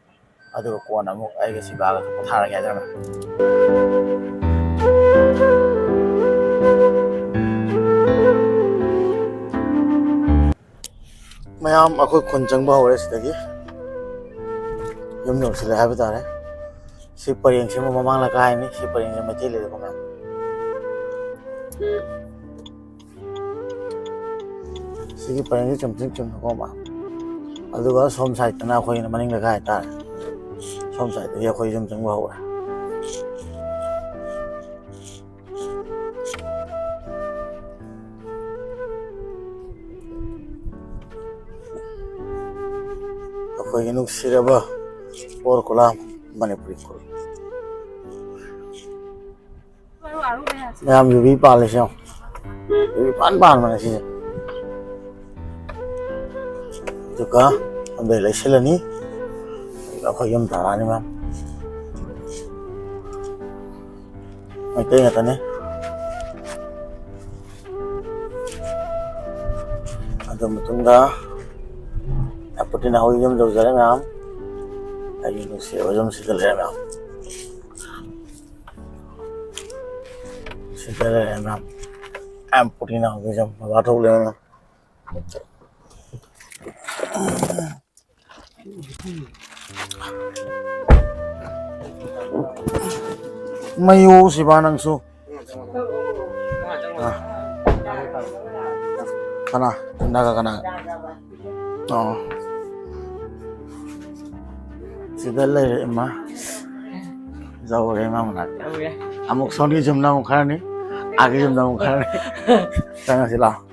ꯑꯗꯨꯒ ꯀꯣꯟꯅ ꯑꯃꯨꯛ ꯑꯩꯒ ꯁꯤꯕꯥꯒꯁꯨ ꯄꯣꯊꯥꯔꯒꯦ ꯍꯥꯏꯖꯔꯝꯃꯦ꯫ ꯃꯌꯥꯝ ꯑꯩꯈꯣꯏ ꯈꯨꯟ ꯆꯪꯕ ꯍꯧꯔꯦ꯫ ꯁꯤꯗꯒꯤ ꯌꯨꯝ ꯌꯧꯁꯤꯜꯂꯦ ꯍꯥꯏꯕ ꯇꯥꯔꯦ꯫ ꯁꯤ ꯄꯔꯦꯡꯁꯤꯃ ꯃꯃꯥꯡ ꯂꯩꯀꯥꯏꯅꯤ꯫ ꯁꯤ ꯄꯔꯦꯡꯁꯦ ꯃꯩꯇꯩ ꯂꯩꯔꯦꯀꯣ ꯃꯌꯥꯝ꯫ ꯁꯤꯒꯤ ꯄꯔꯦꯡꯁꯦ ꯆꯨꯝꯇ꯭ꯔꯤꯡ ꯆꯨꯝꯅꯀꯣ ꯃꯌꯥꯝ꯫ ꯑꯗꯨꯒ ꯁꯣꯝ ꯁꯥꯏꯠꯇꯅ ꯑꯩꯈꯣꯏꯒꯤꯅ ꯃꯅꯤꯡ ꯂꯩꯀꯥꯏ ꯍꯥꯏꯇꯥꯔꯦ꯫ ꯁꯣꯝ ꯁꯥꯏꯠꯇꯒꯤ ꯑꯩꯈꯣꯏ ꯌꯨꯝ ꯆꯪꯕ ꯍꯧꯔꯦ꯫ ꯑꯩꯈꯣꯏꯒꯤ ꯅꯨꯡꯁꯤꯔꯕ ꯄꯣꯔ ꯈꯨꯂꯥꯝ ꯃꯅꯤꯄꯨꯔꯤ ꯈꯨꯜ꯫ ꯃꯌꯥꯝ ꯌꯨꯕꯤ ꯄꯥꯜꯂꯤꯁꯦ ꯌꯦꯡꯉꯣ꯫ ꯌꯨꯕꯤ ꯄꯥꯟ ꯄꯥꯟꯕꯅꯦ ꯁꯤꯁꯦ꯫ ꯑꯗꯨꯒ ꯑꯗꯩ ꯂꯩꯁꯤꯜꯂꯅꯤ꯫ ꯑꯗꯨꯒ ꯑꯩꯈꯣꯏ ꯌꯨꯝ ꯇꯥꯔꯛꯑꯅꯤ ꯃꯌꯥꯝ꯫ ꯃꯩꯇꯩ ꯉꯥꯛꯇꯅꯤ꯫ ꯑꯗꯨ ꯃꯇꯨꯡꯗ ꯑꯄꯨꯇꯤꯅ ꯍꯧꯖꯤꯛ ꯌꯨꯝ ꯌꯧꯖꯔꯦ ꯃꯌꯥꯝ꯫ ꯑꯩꯒꯤ ꯅꯨꯡꯁꯤꯔꯕ ꯌꯨꯝꯁꯤꯗ ꯂꯩꯔꯦ ꯃꯌꯥꯝ꯫ ꯁꯤꯗ ꯂꯩꯔꯦ ꯃꯌꯥꯝ꯫ ꯑꯄꯨꯇꯤꯅ ꯍꯧꯖꯤꯛ ꯌꯨꯝ ꯕꯕꯥ ꯊꯣꯛ ꯂꯩꯔꯦ ꯃꯌꯥꯝ꯫ ꯃꯌꯨ ꯁꯤꯕꯥ ꯅꯪꯁꯨ꯫ ꯑ꯫ ꯀꯅꯥ? ꯀꯅꯥꯒ ꯀꯅꯥ? ꯑꯣ꯫ ꯁꯤꯗ ꯂꯩꯔꯦ ꯏꯃꯥ꯫ ꯌꯧꯔꯦ ꯏꯃꯥ ꯃꯅꯥꯛꯇ꯫ ꯌꯧꯔꯦ꯫ ꯑꯃꯨꯛ ꯁꯣꯝꯒꯤ ꯌꯨꯝꯗ ꯑꯃꯨꯛ ꯈꯔꯅꯤ, ꯑꯥꯒꯤ ꯌꯨꯝꯗ ꯑꯃꯨꯛ ꯈꯔꯅꯤ꯫ ꯆꯪꯉꯁꯤ ꯂꯥꯛꯑꯣ꯫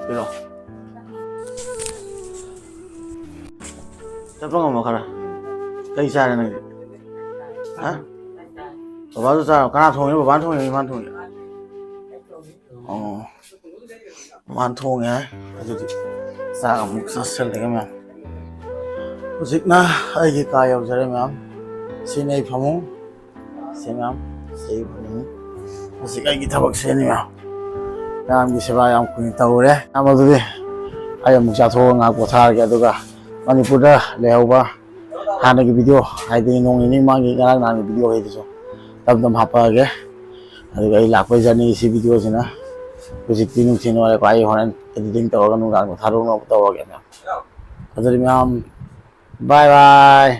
ꯄꯤꯔꯛꯑꯣ꯫ ꯆꯠꯄ ꯉꯝꯃꯣ ꯈꯔ꯫ ꯀꯩ ꯆꯥꯔꯦ ꯅꯪꯗꯤ? ꯍꯥ? ꯕꯕꯥꯁꯨ ꯆꯥꯔꯣ? ꯀꯅꯥ ꯊꯣꯡꯉꯤꯅꯣ? ꯕꯕꯥꯅ ꯊꯣꯡꯉꯤꯔꯣ? ꯏꯃꯥꯅ ꯊꯣꯡꯉꯤꯔꯣ? ꯑꯣ꯫ ꯃꯥꯅ ꯊꯣꯡꯉꯦ ꯍꯥꯏ꯫ ꯑꯗꯨꯗꯤ ꯆꯥꯛ ꯑꯃꯨꯛ ꯆꯥꯁꯤꯜꯂꯒꯦ ꯃꯌꯥꯝ꯫ ꯍꯧꯖꯤꯛꯅ ꯑꯩꯒꯤ ꯀꯥ ꯌꯧꯖꯔꯦ ꯃꯌꯥꯝ꯫ ꯁꯤꯅꯤ ꯑꯩ ꯐꯃꯨꯡ꯫ ꯁꯤ ꯃꯌꯥꯝ꯫ ꯁꯤ ꯐꯃꯨꯡ꯫ ꯍꯧꯖꯤꯛ ꯑꯩꯒꯤ ꯊꯕꯛꯁꯤꯅꯤ ꯃꯌꯥꯝ꯫ ꯃꯌꯥꯝꯒꯤ ꯁꯦꯕꯥ ꯌꯥꯝ ꯀꯨꯏꯅ ꯇꯧꯔꯦ꯫ ꯃꯌꯥꯝ ꯑꯗꯨꯗꯤ ꯑꯩ ꯑꯃꯨꯛ ꯆꯥꯊꯣꯛꯑꯒ ꯉꯥꯏꯍꯥꯛ ꯄꯣꯊꯥꯔꯒꯦ꯫ ꯑꯗꯨꯒ ꯃꯅꯤꯄꯨꯔꯗ ꯂꯩꯍꯧꯕ ꯍꯥꯟꯅꯒꯤ ꯚꯤꯗꯤꯑꯣ, ꯍꯥꯏꯗꯤ ꯅꯣꯡ ꯅꯤꯅꯤ ꯃꯃꯥꯡꯒꯤ, ꯉꯔꯥꯡ ꯅꯍꯥꯟꯒꯤ ꯚꯤꯗꯤꯑꯣꯈꯩꯗꯨꯁꯨ ꯇꯞ ꯇꯞ ꯍꯥꯞꯄꯛꯑꯒꯦ꯫ ꯑꯗꯨꯒ ꯑꯩ ꯂꯥꯛꯄꯩ ꯖꯔꯅꯤꯁꯤ ꯚꯤꯗꯤꯑꯣꯁꯤꯅ ꯍꯧꯖꯤꯛꯇꯤ ꯅꯨꯡꯊꯤꯜ ꯑꯣꯏꯔꯦꯀꯣ, ꯑꯩ ꯍꯣꯔꯦꯟ editing ꯇꯧꯔꯒ ꯅꯨꯡꯗꯥꯡꯗ ꯊꯥꯗꯣꯛꯅꯕ ꯇꯧꯔꯒꯦ ꯃꯌꯥꯝ꯫ ꯑꯗꯨꯗꯤ ꯃꯌꯥꯝ, bye bye꯫